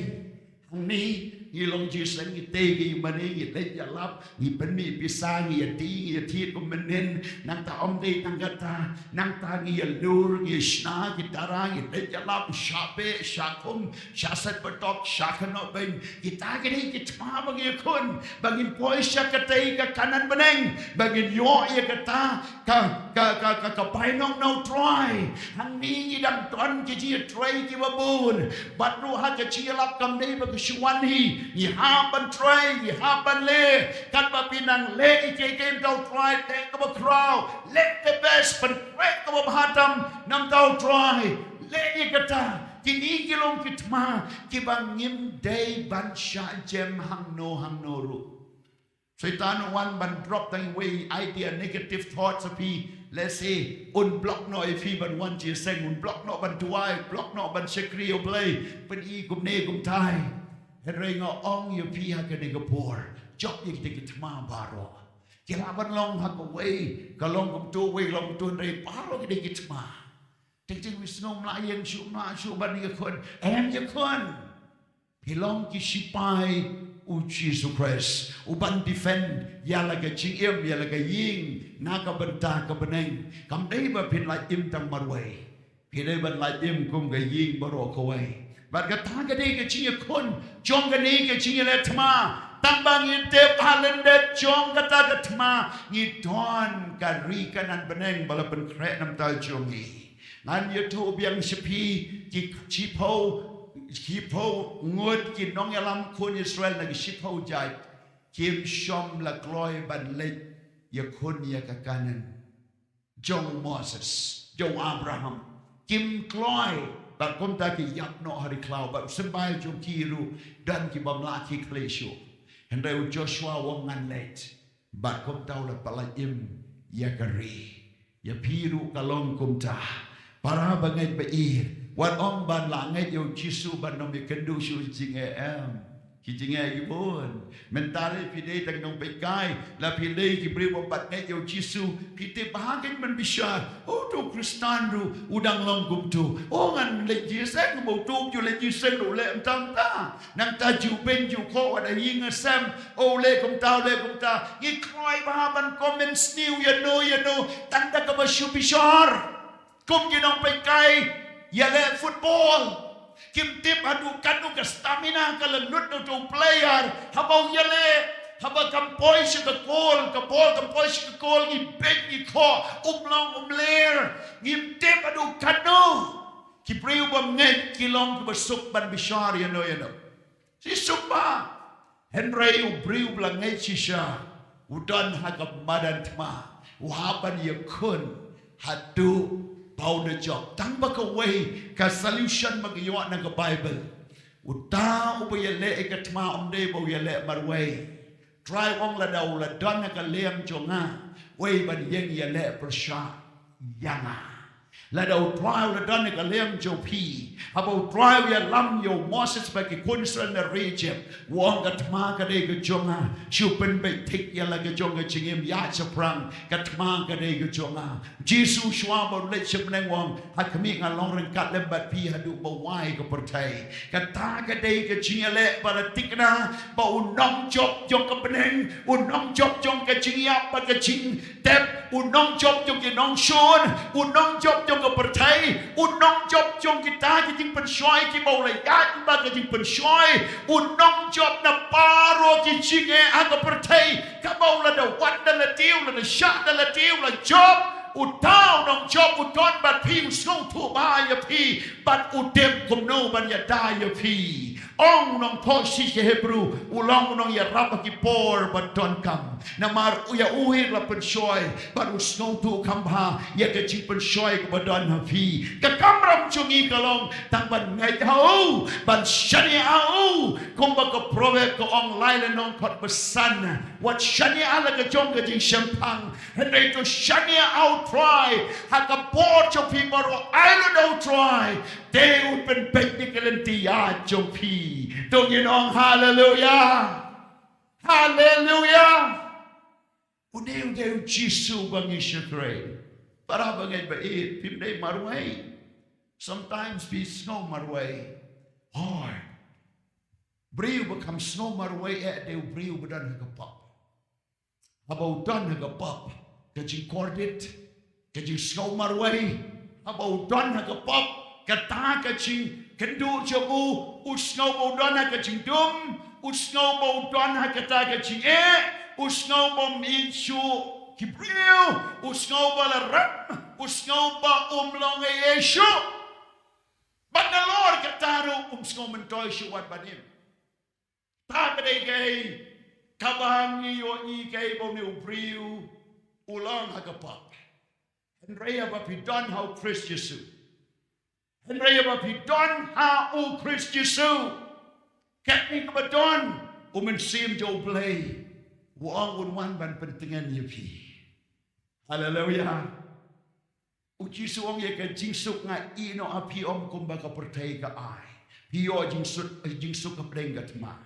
Hangne ngi long jingïaseng, ngi tei, ngi mane, ngi leit ïalap, ngi pynmih pisa, ngi ïa ti, ngi ïa thied kum mynnin. Nangta ym dei tang kata, nangta ngi ïalur, ngi ïashna ki dara, ngi leit ïalap, shah beh, shah khum, shah set batok, shah kynnoh beiñ. Kita ki dei ki thma ba ngi ïakhun ba ngin poi sha katei ka Kanaan bneng, ba ngin ïoh ïa kata ka, ka, ka, ka, ka bainong na U Trai. Hangne ngi dang don ki jingïatrei kiba bun. Bad ruh ha ka jingïalap kam dei ba ka shu wan hi. Ngi hap ban trei, ngi hap ban leh. Katba phi nang leh ïa kiei kiei na U Trai, leh kaba khraw, leh the best, pynkhreh kaba bha tam na U Trai. Leh ïa kata. Kine ki long ki thma kiba ngim dei ban shah jem hangno hangno ruh. Soitan u wan ban drop tang iwei i idea, negative thoughts ha phi. Lehse un block noh ïa phi ban wan jingïaseng, un block noh ban duwai, block noh ban shakri ïa U Blei. Pyni kumne kumtai. Hynrei nga ong ïa phi ha kane ka por, jop ïa kita ki thma baroh. Ki lah ban long ha kawei ka long kumto, wei long kumto, hynrei baroh ki dei ki thma. Teng teng wi sngew ym lah ïeng shuh, ym lah shuh ban ïakhun. Em, ïakhun. Phi long ki shipai U Jisu Khrist uban defend ïa la ka jingim, ïa la ka ïing na ka bynta ka bneng. Kam dei ba phin lait im tang marwei. Phi dei ban lait im kum ka ïing baroh kawei. Bad kata ka dei ka jingïakhun jong kane ka jingïaleh thma. Tang ba ngi tip ha lyndet jong kata ka thma, ngi don ka ri Kanaan bneng ba la pynkhreh na bynta jong ngi. Ngan ïathuh biang sha phi, ki shiphew, shiphew ngut ki nongïalam khun Israel na ki shiphew jait kim shym la kloi ban leit ïakhun ïa ka Kanaan jong u Moses, jong u Abraham. Kim kloi, bad kumta ki ïap noh ha ri khlaw, bad u symbai jong ki ruh don ki bym lah ki khleh shuh. Hynrei u Joshua u ong ngan leit, bad kumta u la pyllait im ïa ka ri. Ïa phi ruh ka long kumta. Para bangeit ba ïeit, wat ong ban lah ngeit ïa u Jisu ban ym ïakynduh shuh jingeh, em. Ki jingeh ki bun. Mynta lei phi dei tang nongpeitkai, la phi dei ki briew bym pat ngeit ïa u Jisu, phi tip ba ha kein ban bishar. O, to u Khristan ruh u dang long kumto. O, ngan leit jingïaseng, ba uto u ju leit jingïaseng ruh leh mynta mynta. Nangta ju beiñ ju khoh wat ha ïing ha sem. O, u leh kumta, u leh kumta. Ngi kloi bha ban comment sniew ïano ïano tang da kaba shu bishar. Kum ki nongpeitkai ïaleh football, kim tip haduh katno ka stamina ka la lut na uto u player. Haba u ïaleh, haba kam poi sha ka goal, ka ball kam poi sha ka goal, ngi beiñ ngi khoh, um long um ler. Ngim tip haduh katno. Ki briew bym ngeit ki long kiba suk ban bishar ïano ïano. Shisha ba. Hynrei u briew ba la ngeit shisha u don ha ka madan thma, u hap ban ïakhun haduh ba u da jop. Tang ba kawei ka solution ba ka ïoh na ka Baibl. Uta uba ïaleh ïa ka thma um dei ba u ïaleh marwei. Trai u ong lada u la don ha ka liang jong nga, wei ban ïeng ïaleh pyrshah ïa nga. Lada u Trai u la don ha ka liang jong phi, haba u Trai u ïalam ïa u Moses bad ki khun Israel na ri Ijip, u ong ka thma ka dei ka jong nga, shu pynbeit thik ïa la ka jong ka jingim ïa shaphrang, ka thma ka dei ka jong nga. Jisu shuwa ba u leit sha bneng u ong, ha khmih nga long ryngkat lem bad phi haduh ba wai ka pyrthei. Kata ka dei ka jingïaleh ba la thikna ba u nongjop jong ka bneng, u nongjop jong ka jingïap bad ka jingtep, u nongjop jong ki nongshun, u nongjop jong ka pyrthei, u nongjop jong kita ki jingpynshoi kiba u la ïaid bad ka jingpynshoi, u nongjop na baroh ki jingeh ha ka pyrthei, kaba u la da wan da lade, u la da shah da lade, u la jop. Uta u nongjop u don bad phi, u sngewthuh bha ïa phi bad u tip kumno ban ïada ïa phi. Ong u nongthoh shithi Hebru, u long u nongïarap ha ki por ba donkam. Namar u ïa u hi la pynshoi bad u sngewthuh kham bha ïa ka jingpynshoi kaba don ha phi. Ka kamram jong ngi ka long tang ban ngeit ha u, ban shaniah ha u. Kumba ka proverb ka ong, lai lyngnong khot ba san, wat shaniah ha la ka jong ka jingshemphang. Hynrei to shaniah ha u Trai ha ka por jong phi baroh, ai lut ha u Trai, te un pynbeit ïa ka lynti ïaid jong phi. To ngin ong haleluya. Haleluya. Une u dei u Jisu ba ngi shakri. Para bangeit ba ïeit, phim dei marwei. Sometimes phi sngew marwei. Hooid. Briew ba kham sngew marwei eh dei u briew ba don ha ka pop. Haba u don ha ka pop, ka jingkordit, ka jingsngew marwei. Haba u don ha ka pop, kata ka jingkynduh jong u, u sngew ba u don ha ka jingdum, u sngew ba u don ha kata ka jingeh, u sngew ba um ïeit shuh ki briew, u sngew ba la rem, u sngew ba um long ei ei shuh. Bad nalor kata ruh um sngew myntoi shuh wat ban im. Ta ka dei kaei kaba ngi ïohi kaei ba une u briew u long ha ka pop. Hynrei haba phi don ha u Khrist Jisu. Hynrei haba phi don ha u Khrist Jisu, katne kaba don, u Mynsiem jong U Blei u ong un wan ban pyntngen ïa phi. Haleluya. U Jisu u ong ïa ka jingsuk nga ïehnoh ha phi, ym kumba ka pyrthei ka ai. Phi ïoh jingsuk, jingsuk hapdeng ka thma.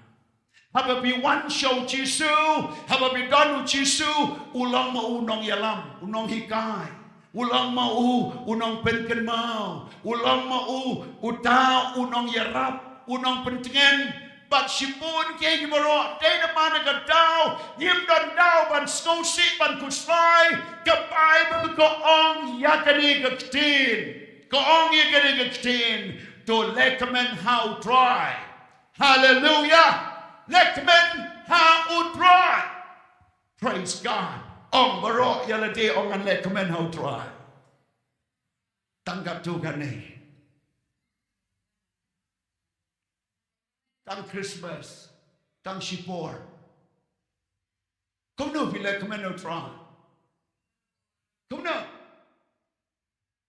Haba phi wan sha u Jisu, haba phi don u Jisu, u long ma u nongïalam, u nonghikai. U long ma u, u nongpynkynmaw. U long ma u, uta u nongïarap, u nongpyntngen. Bad shibun kiei kiei baroh, dei namar na ka daw ngim don daw ban sngewsih, ban khuslai, ka Baibl ka ong ïa kane ka ktien. Ka ong ïa kane ka ktien, to leh kmen ha u Trai. Haleluya. Leh kmen ha U Trai. Praise God. Ong baroh ïa lade, ong ngan leh kmen ha U Trai. Tang katto katne. Tang Christmas, tang shipor. Kumno phi leh kmen ha U Trai? Kumno?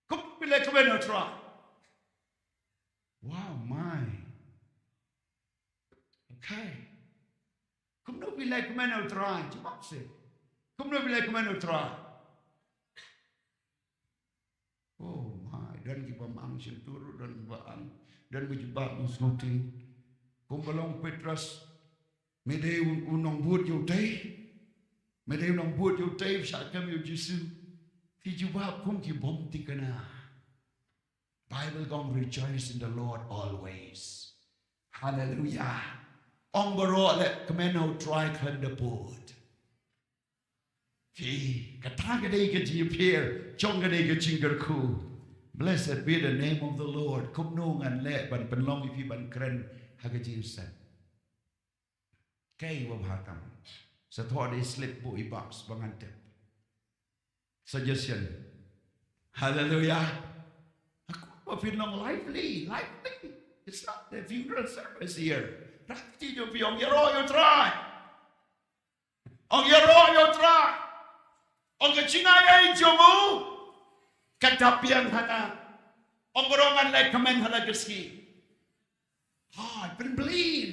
Kumno phi leh kmen ha U Trai? Wow, my. Okay. Kumno phi leh kmen ha U Trai? Jubab seh. Kumno phi leh kmen ha U Trai? Oh my, don kiba mang shyntur, don kiba ang, don kiba jubab ïa u sngewthuh. Kumba long Petros, me dei u, u nongbud ïa utei. Me dei u nongbud ïa utei, shah kem ïa u Jisu. Ki jubab kum ki bym thikna. Bible ka ong rejoice in the Lord always. Hallelujah. Ong baroh leh kmen ha U Trai khlem da pud. Phi, kata ka dei ka jingïapher, jong ka dei ka jingkyrkhu. Blessed be the name of the Lord. Kumno ngan leh ban pynlong ïa phi ban kren ha ka jingïaseng. Kaei ba bha tam. Sa thoh da i slip buh i box ba ngan tip. Suggestion. Hallelujah. Aku ba phin long lively, lively. It's not the funeral service here. Rati jo phi ong ïaroh ïa U Trai. Ong ïaroh ïa U Trai. Ong ka jingai ei jong u ka dap biang ha nga. Ong baroh ngan leh kmen ha la ka sngi. Hooid, pynblin.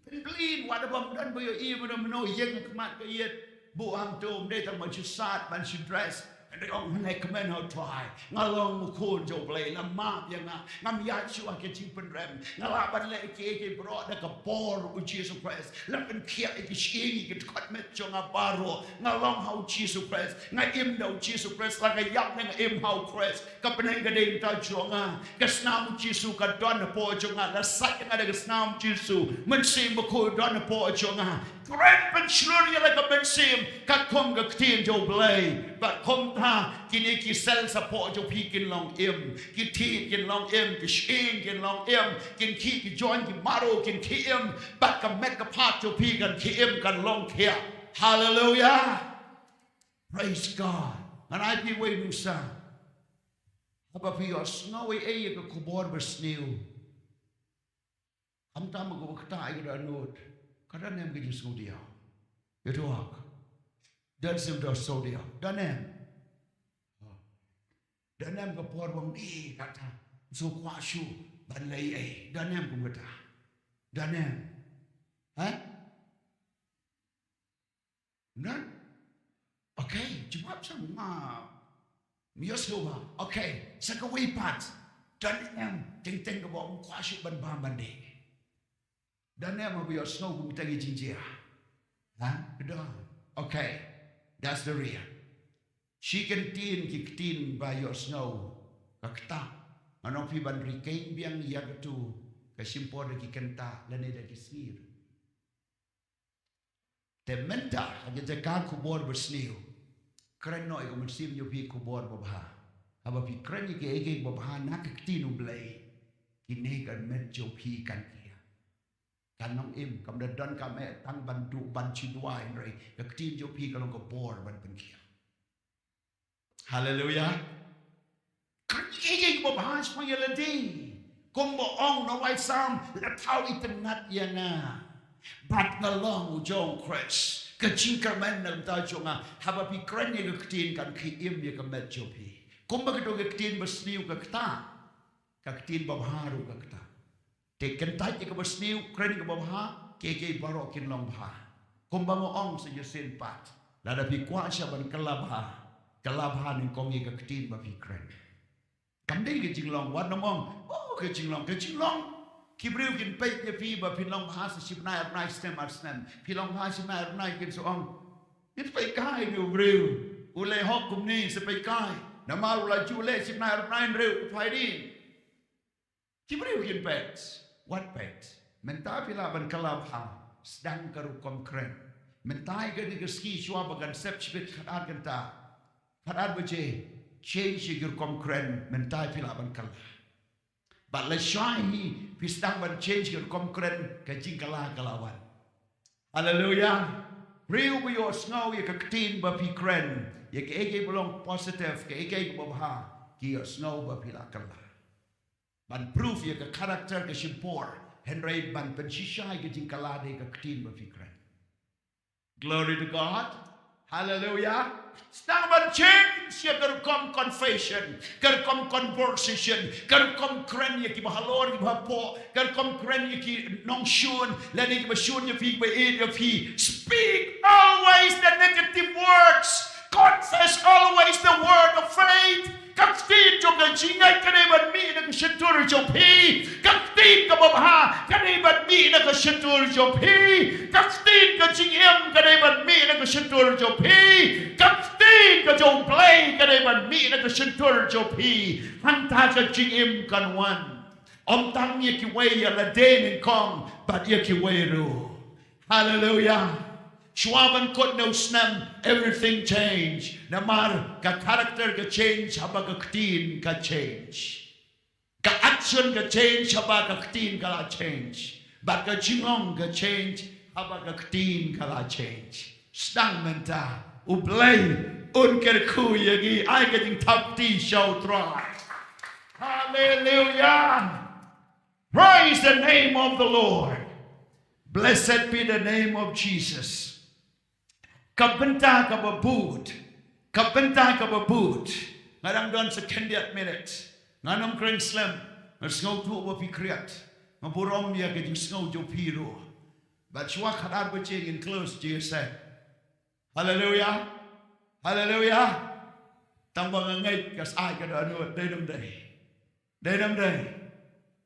Pynblin, wat la bym don ba ïohi mano mano ïeng khmat ka ïit. Buh hangto ym dei tang ban shu sat, ban shu dress. Hynrei ong ngan leh kmen ha U Trai. Nga long u khun jong U Blei, la map ïa nga. Ngam ïaid shuh ha ka jingpynrem. Nga lah ban leh kiei kiei baroh da ka bor u Jisu Khrist. La pynkhiah ïa ki shyieng ïa ki dkhot met jong nga baroh. Nga long ha u Jisu Khrist. Nga im da u Jisu Khrist. La nga ïap ne nga im ha u Khrist. Ka bneng ka dei mynta jong nga. Ka snam u Jisu ka don hapoh jong nga. La sait ïa nga da ka snam u Jisu. Mynsiem Bakhuid don hapoh jong nga. Kren pynshlur ïa la ka mynsiem katkum ka ktien jong U Blei. Bad kumta kine ki cells hapoh jong phi kin long im. Ki thied kin long im. Ki shyieng kin long im. Kin khih ki joint ki marrow kin khih im. Bad ka met ka phad jong phi kan khih im, kan long khiah. Hallelujah. Praise God. Ngan ai phi wei nuksa. Haba phi ïohsngew ei ei ïa ka khubor basniew. Khamtam ma ka ba ktah ïa ka dohnud. Ka don em ka jingsngewdiaw? Ïa ka dohnud. Don sngewdiaw, sngewdiaw. Don em? Don em ka por ba ong, eh, kata, sngewkwah shuh ban leh ei ei? Don em kum kata? Don em? Ha? None? Okay, jubab sa ma. Ïohsngew ba. Okay, sa kawei pat. Don em teng teng kaba ym kwah shuh ban bam ban dih? Don em haba ïohsngew kumta ki jingjia? Ha? Don. Okay. That's the real. Shi kyntien ki ktien ba ïohsngew ka ktah. Ngan ong phi ban rikeiñ biang ïa katu ka shim por da ki kynta lane da ki sngir. Te mynta ha ka jaka khubor basniew, kren noh ïa ka mynsiem jong phi khubor babha. Haba phi kren ïa kiei kiei babha na ka ktien U Blei, kine ka met jong phi kan khiah. Kan long im, kam da don kam eh tang ban duh ban shu duwai, hynrei ka ktien jong phi ka long ka bor ban pynkhiah. Haleluya. Kren ïa kiei kiei kiba bha shaphang ïa lade. Kumba ong u nongwai Salm, la thaw itynnad ïa nga. Bad nga long u jong u Khrist. Ka jingkyrmen na ka bynta jong nga. Haba phi kren ïa ka ktien kan khih im ïa ka met jong phi. Kumba kato ka ktien basniew ka ktah, ka ktien babha ruh ka ktah. Te kyntait ïa kaba sniew, kren ïa kaba bha, kiei kiei baroh kin long bha. Kumba nga ong sa shisien pat, lada phi kwah sha ban kylla bha, kylla bha nyngkong ïa ka ktien ba phi kren. Kam dei ka jinglong, wat nym ong, oh, ka jinglong, ka jinglong. Ki briew kin peit ïa phi ba phin long bha sa shi bnai, ar bnai, snem ar snem. Phi long bha shi bnai ar bnai kin sa ong, ïa peit kai ne u briew, u leh hok kumne, sa peit kai. Namar u la ju leh shi bnai ar bnai, hynrei u phai dien. Ki briew kin peit, wat peit. Mynta phi lah ban kylla bha, sdang ka rukom kren. Mynta ïa kane ka sngi shuwa ba kan sep shibit khatar kynta, khatar baje, change ïa ki rukom kren, mynta phi lah ban kylla. Bad lashai hi phi sdang ban change ki rukom kren, ka jingkylla ka la wan. Haleluya. Briew ba ïohsngew ïa ka ktien ba phi kren, ïa kaei kaei ba long positive, kaei kaei ba bha, ki ïohsngew ba phi la kylla. Ban proof ïa ka character ka shim por, hynrei ban pynshisha ïa ka jingkylla dei ka ktien ba phi kren. Glory to God. Haleluya. Sdang ban change ïa ka rukom confession, ka rukom conversation, ka rukom kren ïa kiba halor kiba hapoh, ka rukom kren ïa ki nongshun lane kiba shun ïa phi, kiba ïeit ïa phi. Speak always the negative words. Confess always the word of faith. Ka ktien jong ka jingngeit ka dei ban mih na ka shyntur jong phi. Ka ktien kaba bha ka dei ban mih na ka shyntur jong phi. Ka ktien ka jingim ka dei ban mih na ka shyntur jong phi. Ka ktien ka jong U Blei ka dei ban mih na ka shyntur jong phi. Hangta ka jingim kan wan. Ym tang ïa kiwei, ïa lade nyngkong bad ïa kiwei ruh. Haleluya. Shuwa ban kut na u snem, everything change. Namar ka character ka change haba ka ktien ka change. Ka action ka change haba ka ktien ka la change. Bad ka jinglong ka change haba ka ktien ka la change. Sdang mynta, U Blei un kyrkhu ïa ngi. Ai ka jingthap kti sha U Trai. Haleluya. Praise the name of the Lord. Blessed be the name of Jesus. Ka bynta kaba bud, ka bynta kaba bud. Nga dang don sa khyndiat minit. Ngan ym kren slem. Nga sngewthuh ba phi khriat. Nga burom ïa ka jingsngew jong phi ruh. Bad shuwa khatar baje ngin close, Jisu. Haleluya. Haleluya. Tang ba nga ngeit ka syaid ka dohnud, dei ne ym dei? Dei ne ym dei?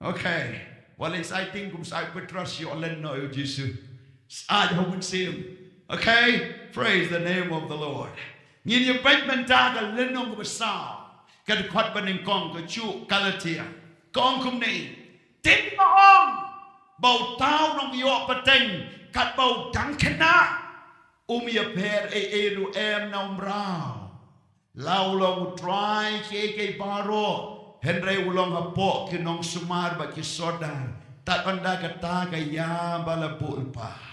Okay. Wat leit syaid tieng kum syaid Petros, ïoh len noh ïa U Jisu. Syaid ha U Mynsiem. Okay. Praise the name of the Lord. Ngin ïa peit mynta ka lynnong kaba saw, ka dkhot ba nyngkong, ka juh Galatia. Ka ong kumne: Tip nga ong ba uta u nongïoh pateng, katba u dang khynnah, um ïapher ei ei ruh em na u mraw. La u long u trai kiei kiei baroh, hynrei u long hapoh ki nongsumar bad ki sordar. Tad ynda kata ka ïa ba la buh lypa.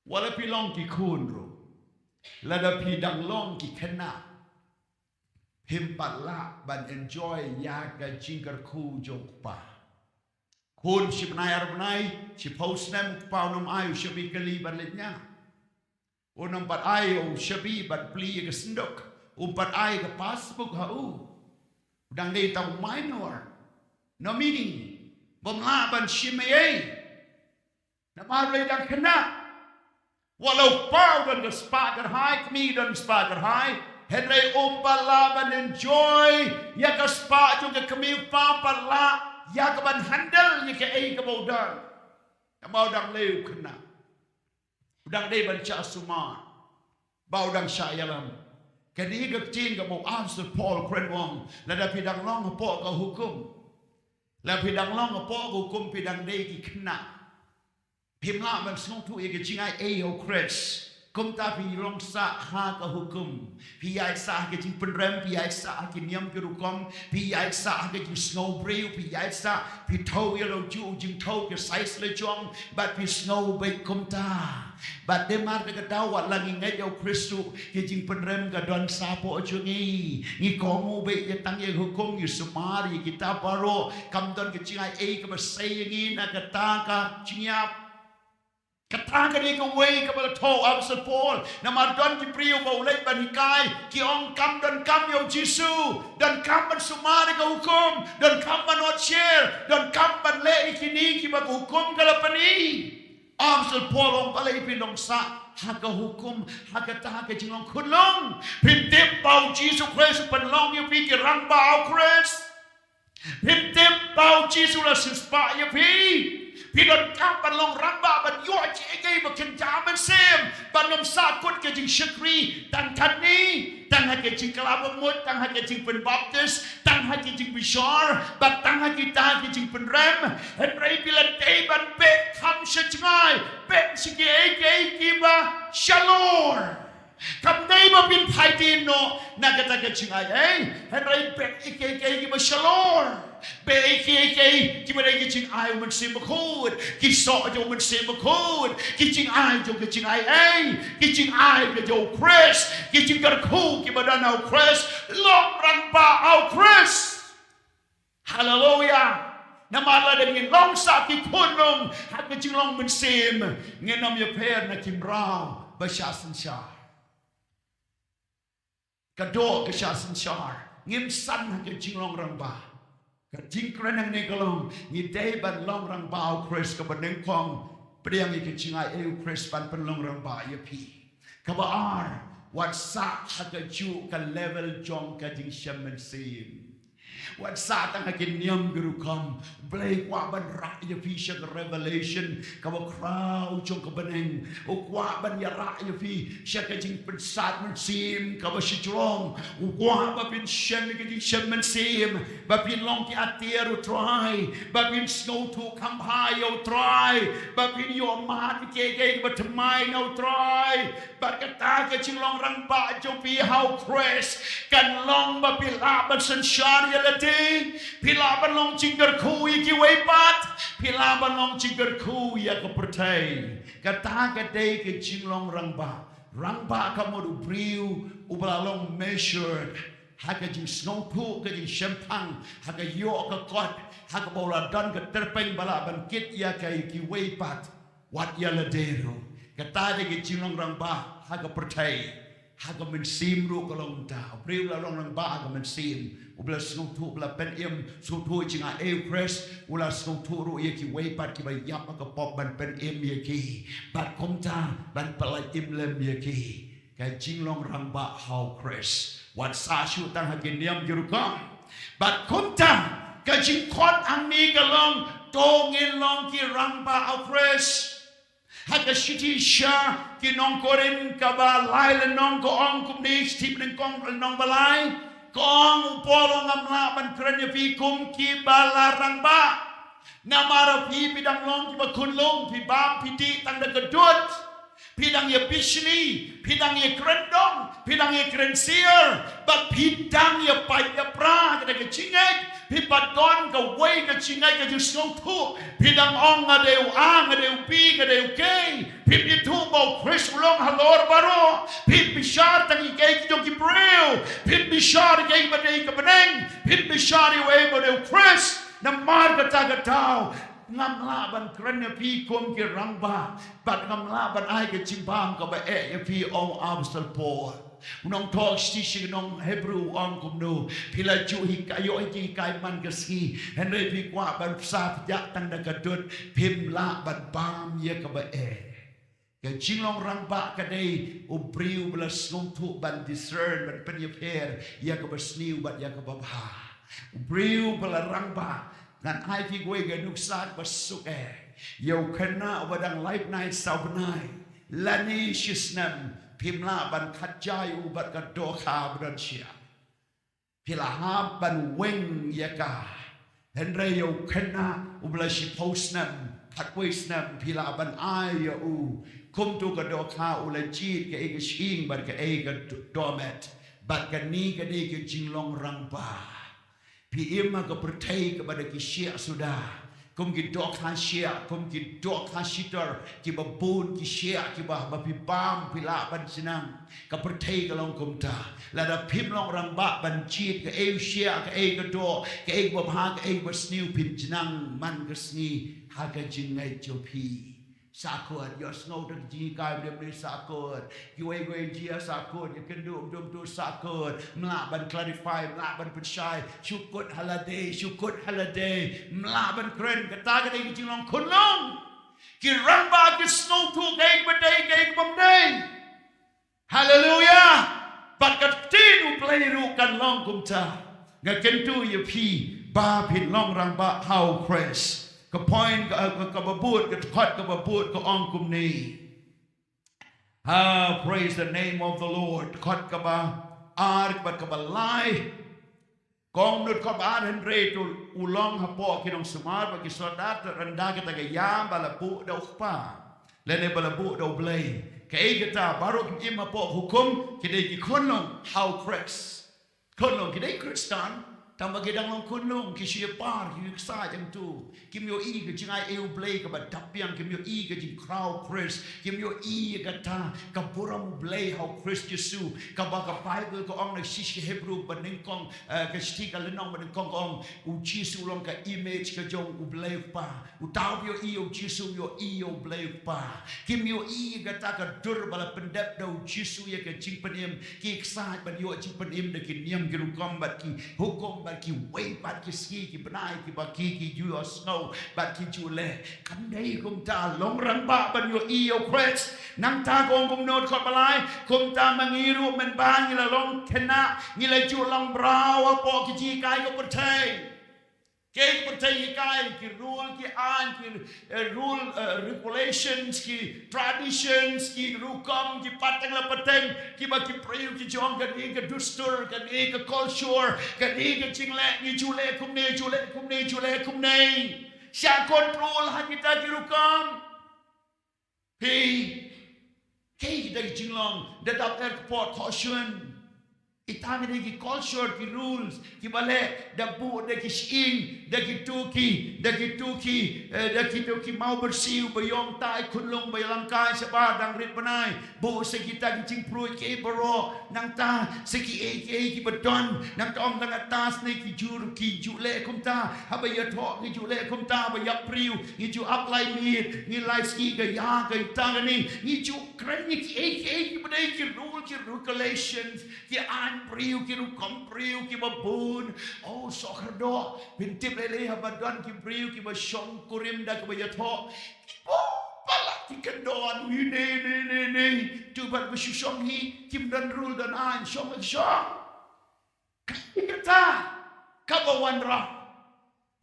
Wat la phi long ki khun ruh, lada phi dang long ki khynnah, phim pat lah ban enjoy ïa ka jingkyrkhu jong u kpa. Khun shi bnai ar bnai, shiphew snem, u kpa un ym ai u shabi kali ban leit ñiah. Un ym pat ai u shabi ban plie ïa ka synduk. Um pat ai ka passbook ha u. U dang dei tang u minor, nominee, bym lah ban shim ei ei. Namar u dang khynnah. Wat la u kpa u don ka spah kyrhai, kmie u don spah kyrhai, hynrei um pat lah ban enjoy ïa ka spah jong ka kmie, u kpa um pat lah ïa ka ban handle ïa kaei kaba u don. Namar u dang lei, u khynnah. U dang dei ban shah sumar. Ba u dang shah ïalam. Kane ka ktien kaba u Apostol Paul u kren, u ong, lada phi dang long hapoh ka hukum, lada phi dang long hapoh ka hukum, phi dang dei ki khynnah. Phim lah ban sngewthuh ïa ka jingai ei ha U Khrist. Kumta phi long sah ha ka hukum. Phi ïaid sah ha ka jingpynrem, phi ïaid sah ha ki niam ki rukom, phi ïaid sah ha ka jingsngew briew, phi ïaid sah, phi thew ïa la u juh u jingthew, ki size la jong, bad phi sngew beit kumta. Bad namar kata, wat la ngi ngeit ïa U Khrist ruh, ka jingpynrem ka don shapoh jong ngi. Ngi kohnguh beit ïa tang ïa ka hukum, ngi sumar ïa kita baroh. Kam don ka jingai ei kaba sei ïa ngi na kata ka jingïap. Kata ka dei kawei kaba la thoh u Apostol Paul. Namar don ki briew ba u leit ban hikai, ki ong kam donkam ïa U Jisu, donkam ban sumar ïa ka hukum, donkam ban ot sher, donkam ban leh ïa kine kiba ka hukum ka la pyni. U Apostol Paul u ong, balei phi long sah ha ka hukum, ha kata ka jinglong khunlung? Phi tip ba U Jisu Khrist u pynlong ïa phi ki rangbah ha U Khrist? Phim tip ba U Jisu u la siewspah ïa phi? Phi donkam ban long rangbah, ban ïoh kiei kiei ba kynja mynsiem, ban ym sahkut ka jingshakri tang katne, tang ha ka jingkylla bamut, tang ha ka jingpynbaptis, tang ha ka jingbishar, bad tang ha kita ki jingpynrem. Hynrei phi la dei ban beh kham sha jngai, beh sha kiei kiei kiba shalor. Kam dei ba phin phai dien noh na kata ka jingai ei. Hynrei bad ïa kiei kiei kiba shalor, bad ïa kiei kiei kiba dei ki jingai u Mynsiem Bakhuid, ki soh jong u Mynsiem Bakhuid, ki jingai jong ka jingai ei, ki jingai ka jong u Khrist, ki jingkyrkhu kiba don ha u Khrist, long rangbah ha u Khrist. Haleluya. Namar lada ngin long sa ki khun long ha ka jinglong mynsiem, ngin ym ïapher na ki mraw ba shah synshar. Ka doh ka shah synshar. Ngim san ha ka jinglong rangbah. Ka jingkren hangne ka long, ngi dei ban long rangbah ha u Khrist, kaba nyngkong, pdiang ïa ka jingai ei u Khrist ban pynlong rangbah ïa phi. Kaba ar, wat sah ha kajuh ka level jong ka jingshem mynsiem. Wat sah tang ha ki niam ki rukom. Blei u kwah ban rah ïa phi sha ka revelation kaba khraw jong ka bneng. U kwah ban ïarah ïa phi sha ka jingpynsad mynsiem kaba shajrong. U kwah ba phin shem ïa ka jingshem mynsiem, ba phin long ki atiar u Trai, ba phin sngewthuh kham bha ïa u Trai, ba phin ïoh mad ïa kiei kiei kiba thymmai na u Trai. Bad kata ka jinglong rangbah jong phi ha u Khrist kan long ba phi lah ban synshar ïa lade, phi lah ban long jingkyrkhu ïa kiwei pat, phi lah ban long jingkyrkhu ïa ka pyrthei. Kata ka dei ka jinglong rangbah. Rangbah ka mut u briew uba la long matured ha ka jingsngewthuh, ka jingshemphang, ha ka ïoh ka kot, ha kaba u la don ka tyrpeng ba lah ban kit ïa ka ïa kiwei pat. Wat ïa lade ruh. Kata dei ka jinglong rangbah ha ka pyrthei. Ha ka mynsiem ruh ka long kumta. U briew u la long rangbah ha ka mynsiem, uba la sngewthuh, uba la pynim, sngewthuh ïa ka jingai ei u Khrist, u la sngewthuh ruh ïa kiwei pat kiba ïap ha ka pop ban pynim ïa ki. Bad kumta ban pyllait im lem ïa ki. Ka jinglong rangbah ha u Khrist. Wat sah shuh tang ha ki niam ki rukom. Bad kumta ka jingkhot hangne ka long, to ngin long ki rangbah ha u Khrist. Ha ka shithi sha ki nong Korinth kaba lai lynnong ka ong kumne, shithi ba nyngkong lynnong ba lai. Ka ong u Paul, ngam lah ban kren ïa phi kum kiba la rangbah. Namar phi, phi dang long kiba khunlung, phi bam phi dih tang da ka dud. Phi dang ïa bishni, phi dang ïa kren dong, phi dang ïa kren sir, bad phi dang ïa pait ïa pra, kata ka jingngeit. Phi pat don kawei ka jingngeit ka jingsngewthuh. Phi dang ong nga dei u A, nga dei u B, nga dei u K. Phim ithuh ba u Khrist u long halor baroh. Phim bishar tang ïa kiei ki jong ki briew. Phim bishar ïa kiei ba dei ka bneng. Phim bishar ïa uei ba dei u Khrist. Namar kata ka daw ngam lah ban kren ïa phi kum ki rangbah, bad ngam lah ban ai ka jingbam kaba eh ïa phi, ong u Apostol Paul. U nongthoh shithi sha ki nong Hebru u ong kumno, phi la ju hikai, ïoh hikai man ka sngi, hynrei phi kwah ban pynshah pynjah tang da ka dud, phim lah ban bam ïa kaba eh. Ka jinglong rangbah ka dei u briew ba la sngewthuh ban discern, ban pynïapher ïa kaba sniew bad ïa kaba bha. U briew ba la rangbah, ngan ai phi kawei ka nuksa ba suk eh. Ïa u khynnah uba dang lai bnai saw bnai lane shi snem, phim lah ban khatjai u bad ka dohkha ba don shiah. Phi la hap ban weng ïa ka. Hynrei ïa u khynnah uba la shiphew snem, khatwei snem, phi lah ban ai ïa u. Kumto ka dohkha u la jied kaei ka shyieng bad kaei ka do-, dohmet. Bad kane ka dei ka jinglong rangbah. Phi im ha ka pyrthei kaba da ki shiah suda. Kum ki dohkha shiah, kum ki dohkha shitor, kiba bun ki shiah, kiba haba phi bam phi lah ban jinang. Ka pyrthei ka long kumta. Lada phim long rangbah ban jied kaei u shiah, kaei ka doh, kaei kaba bha, kaei kaba sniew, phin jinang man ka sngi ha ka jingngeit jong phi. Sahkut, ïohsngew da ki jinghikai ba dei sahkut. Kiwei kiwei jia sahkut, ïakynduh bym dum tu sahkut. Ym lah ban clarify, ym lah ban pynshai. Shu kut ha lade, shu kut ha lade. Ym lah ban kren, kata ka dei ka jinglong khunlung. Ki rangbah ki sngewthuh kaei kaba dei, kaei kabym dei. Haleluya. Bad ka ktien U Blei ruh kan long kumta. Nga kyntu ïa phi ba phin long rangbah ha U Khrist. Ka point ka, ka, kaba bud, ka dkhot kaba bud ka ong kumne. Ah, praise the name of the Lord. Dkhot kaba ar bad kaba lai. Ka ong, dkhot ba ar, hynrei to u long hapoh ki nongsumar bad ki soldad, te ynda kata ka ïam ba la buh da u kpa lane ba la buh da U Blei, Kaei kata, baroh kim im hapoh hukum, ki dei ki khunlung ha u Khrist. Khunlung, ki dei Khristan, tangba ki dang long khunlung, ki shu ïapar, ki shu ïaksaid hangto. Kim ïohi ka jingai ei U Blei kaba dap biang, kim ïohi ka jingkhraw Khrist, kim ïohi kata ka burom U Blei ha u Khrist Jisu, kaba ka Baibl ka ong na shithi Hebru banyngkong, eh, ka shithi ka lynnong banyngkong ka ong, u Jisu u long ka image ka jong U Blei U Kpa. Uta uba ïohi ïa u Jisu, ïohi ïa U Blei U Kpa. Kim ïohi kata ka dur ba la pyndep da u Jisu ïa ka jingpynim, ki ïaksaid ban ïoh jingpynim da ki niam ki rukom bad ki hukum bad kiwei pat ki sngi ki bnai kiba ki, ki ju ïohsngew bad ki ju leh. Kam dei kumta, long rangbah ban ïohi ïa u Khrist. Nangta ka ong kumno dkhot ba lai, kumta ma ngi ruh mynba ngi la long khynnah, ngi la ju long mraw hapoh ki jinghikai ka pyrthei. Ki pyrthei hikai, ki rule, ki aiñ, ki, eh, rule, eh, regulations, ki traditions, ki rukom, ki pateng la pateng, kiba ki briew ki jong, kane ka dustur, kane ka culture, kane ka jingleh, ngi ju leh kumne, ju leh kumne, ju leh kumne. Sha control ha kita ki rukom. Phi, kaei kita ki jinglong, da dap er kpoh thoh shun. Kita ki dei ki culture, ki rules, kiba leh, da buh, da ki shyieng, da kito ki, da kito ki, eh, da kito ki maw byrsiw, ba ïong tai khunlung, ba ïalam kai shabar dang rit bnai, buh sa kita ki jingpruid kiei baroh, nangta, sa kiei kiei kiba don, nangta ong dang atas ne ki jur, ki ju leh kumta, haba ïathoh ki ju leh kumta, haba ïap briew, ngi ju ap lai miet, ngi lai sngi ka ïa ka ita kane, ngi ju kren ïa kiei kiei kiba dei ki rule, ki regulations, ki aiñ briew, ki rukom briew, kiba bun. Oh, soh kyrdoh, phin tip lei lei haba don ki briew, kiba shong kurim da kaba ïathoh. Kiba palat ki kyndon, wi ne, ne, ne, ne. Tu bad ba shu shong hi, kim don rule don aiñ, shong, shong. Kata, kaba wanrah.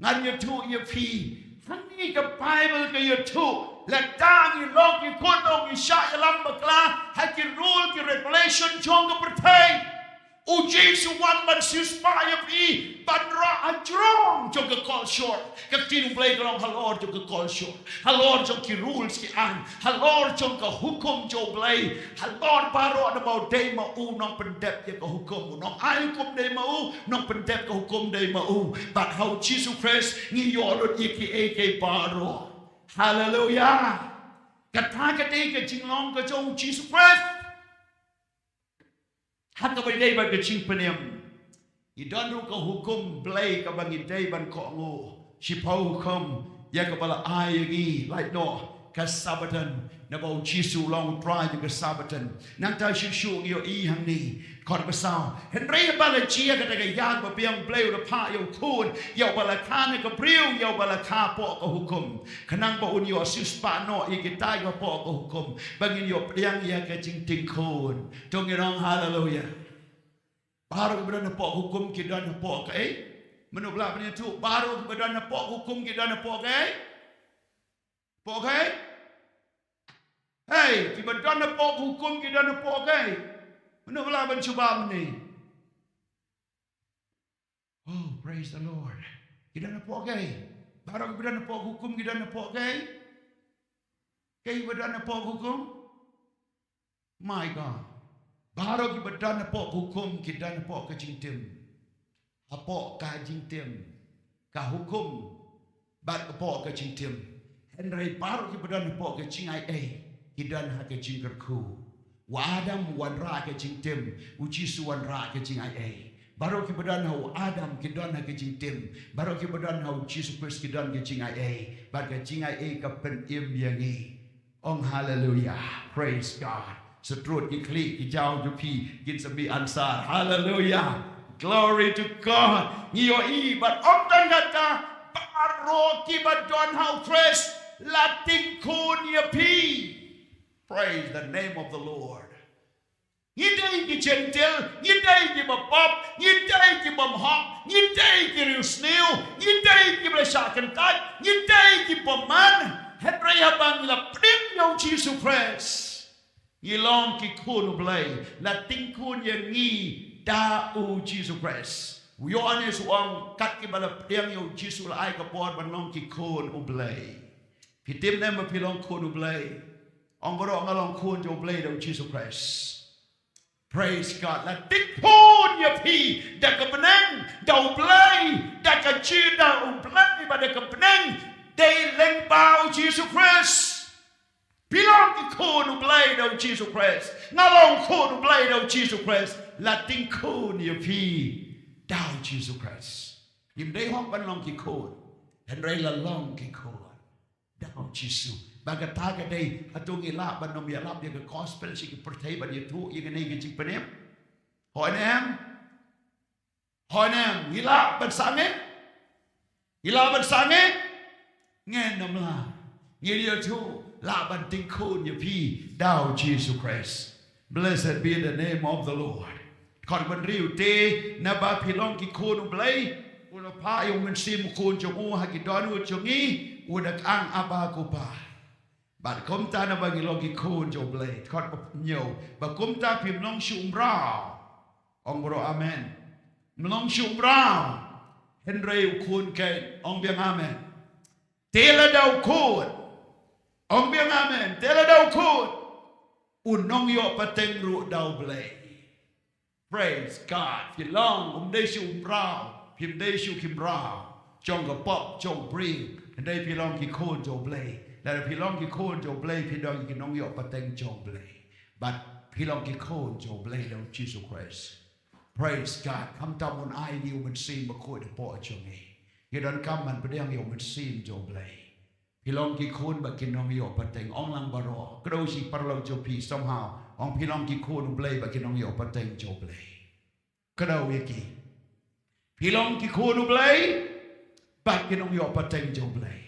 Ngan ïathuh ïa phi. Hangne ka Baibl ka ïathuh. Lada ngi long ki khunlung ngi shah ïalam bakla ha ki rule ki regulation jong ka pyrthei. U Jisu wan ban siewspah ïa phi ban rah hajrong jong ka culture. Ka ktien U Blei ka long halor jong ka culture. Halor jong ki rules ki aiñ, halor jong ka hukum jong U Blei, halor baroh, namar u dei ma u nongpyndep ïa ka hukum, u nongai hukum dei ma u, nongpyndep ka hukum dei ma u. Bad ha u Jisu Khrist ngi ïoh lut ïa kiei kiei baroh. Haleluia. Kata ka dei ka jinglong ka jong u Jisu Khrist. Ha kaba ïadei bad ka jingpynim, ngi don ruh ka hukum Blei kaba ngi dei ban kohnguh. Shiphew hukum ïa kaba la ai ïa ngi, lait noh ka Sabbaton, naba u Jisu u long u Trai jong ka Sabbaton. Nangta shuh shuh ngi ïohi hangne, dkhot ba saw. Hynrei haba la jia kata ka ïaid babiang, Blei u la phah ïa u Khun, ïa uba la kha na ka briew, ïa uba la kha hapoh ka hukum, khnang ba un ïoh siewspah noh ïa kita kiba hapoh ka hukum, ba ngin ïoh pdiang ïa ka jingting khun. To ngin ong haleluia. Baroh kiba don hapoh hukum ki don hapoh kaei? Mano ba lah ban ïathuh, baroh kiba don hapoh hukum ki don hapoh kaei? Hapoh kaei? Hei, kiba don hapoh hukum ki don hapoh kaei? Mano ba lah ban jubab mynne? Oh, praise the Lord. Ki don hapoh kaei? Baroh kiba don hapoh hukum ki don hapoh kaei? Kaei ba don hapoh hukum? My God. Baroh kiba don hapoh hukum ki don hapoh ka jingtim. Hapoh ka jingtim, ka hukum, bad hapoh ka jingtim. Hynrei baroh kiba don hapoh ka jingaiei ki don ha ka jingkyrkhu. U Adam u wanrah ka jingtim, u Jisu u wanrah ka jingaiei. Baroh kiba don ha u Adam ki don ha ka jingtim. Baroh kiba don ha u Jisu Khrist ki don ka jingaiei. Bad ka jingaiei ka pynim ïa ngi. Ong haleluia. Praise God. Sa trud ki khlieh ki jaw jong phi kin sa mih ansar. Haleluia. Glory to God. Ngi ïohi bad ong tang kata, baroh kiba don ha u Khrist la ting khun ïa phi. Praise the name of the Lord. Ngi dei ki Jentil, ngi dei kiba pop, ngi dei ki bymhok, ngi dei ki riewsniew, ngi dei kiba la shah kyntait, ngi dei ki bymman. Hynrei haba ngi la pdiang ïa u Jisu Khrist, ngi long ki khun u Blei, la ting khun ïa ngi da u Jisu Khrist. U Ïoannis u ong, kat kiba la pdiang ïa u Jisu la ai ka bor ban long ki khun u Blei. Phi tip ne em ba phi long khun u Blei? Ong baroh nga long khun jong U Blei da U Jisu Khrist. Praise God. La tyngkhun ïa phi da ka bneng, da U Blei, da ka jingïada U Blei, bad da ka bneng, dei lyngba U Jisu Khrist. Phi long ki khun U Blei da U Jisu Khrist. Nga long khun U Blei da U Jisu Khrist. La tyngkhun ïa phi da U Jisu Khrist. Ngim dei hok ban long ki khun, hynrei la long ki khun da U Jisu. Ba kata ka dei, hato ngi lah ban ym ïalap ïa ka gospel sha ki pyrthei ban ïathuh ïa kane ka jingpynim? Hooid ne em? Hooid ne em? Ngi lah ban sangeh? Ngi lah ban sangeh? Ngin ym lah. Ngin ïathuh, lah ban tyngkhun ïa phi da U Jisu Khrist. Blessed be the name of the Lord. Khot bynriew, te naba phi long ki khun U Blei, u la phah ïa U Mynsiem Khun jong u ha ki dohnud jong ngi, u da kyrpad, Abba, ko Pa. Bad kumta naba ngi long ki khun jong U Blei. Khot hynñiew, ba kumta phim long shuh u mraw. Ong baroh amen. Ym long shuh u mraw, hynrei u khun keiñ. Ong biang amen. Te lada u khun. Ong biang amen. Te lada u khun, u nongïoh pateng ruh da U Blei. Praise God. Phi long, ym dei shuh u mraw, phim dei shuh ki mraw jong ka pop jong ka briew, hynrei phi long ki khun jong U Blei. Lada phi long ki khun jong U Blei, phi dei ki nongïoh pateng jong U Blei. Bad phi long ki khun jong U Blei da U Jisu Khrist. Praise God. Khamtam un ai ïa ngi U Mynsiem Bakhuid hapoh jong ngi, ngi donkam ban pdiang ïa U Mynsiem jong U Blei. Phi long ki khun bad ki nongïoh pateng. Ong lang baroh, kdew shi paralok jong phi somehow, ong, phi long ki khun U Blei bad ki nongïoh pateng jong U Blei. Kdew ïa ki. Phi long ki khun U Blei bad ki nongïoh pateng jong U Blei.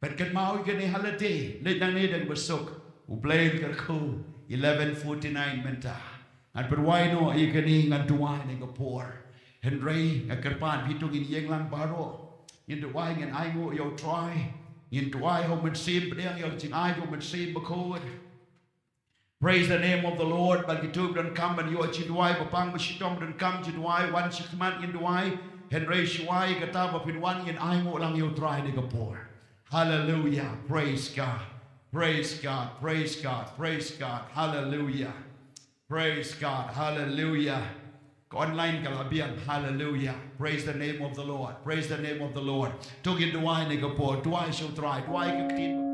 Phin kynmaw ïa kane ha lade, leit nangne da kaba suk. U Blei un kyrkhu, eleven forty-nine mynta. Ngan pynduwai noh ïa kane, ngan duwai ha kane ka por. Hynrei nga kyrpad, phi to ngin ïeng lang baroh. Ngin duwai, ngin ainguh ïa U Trai. Ngin duwai ha U Mynsiem, pdiang ïa ka jingai jong U Mynsiem Bakhuid. Praise the name of the Lord. Bad kito ba donkam ban ïoh jingduwai, ba pang ba shitom, donkam jingduwai, wan sha khmat, ngin duwai. Hynrei shuwa ïa kata, ba phin wan, ngin ainguh lang ïa U Trai ha kane ka por. Hallelujah. Praise God. Praise God. Praise God. Praise God. Hallelujah. Praise God. Hallelujah. Ka online ka la biang. Hallelujah. Praise the name of the Lord. Praise the name of the Lord. To ngin duwai ha kane ka por. Duwai sha U Trai. Duwai ka ktien.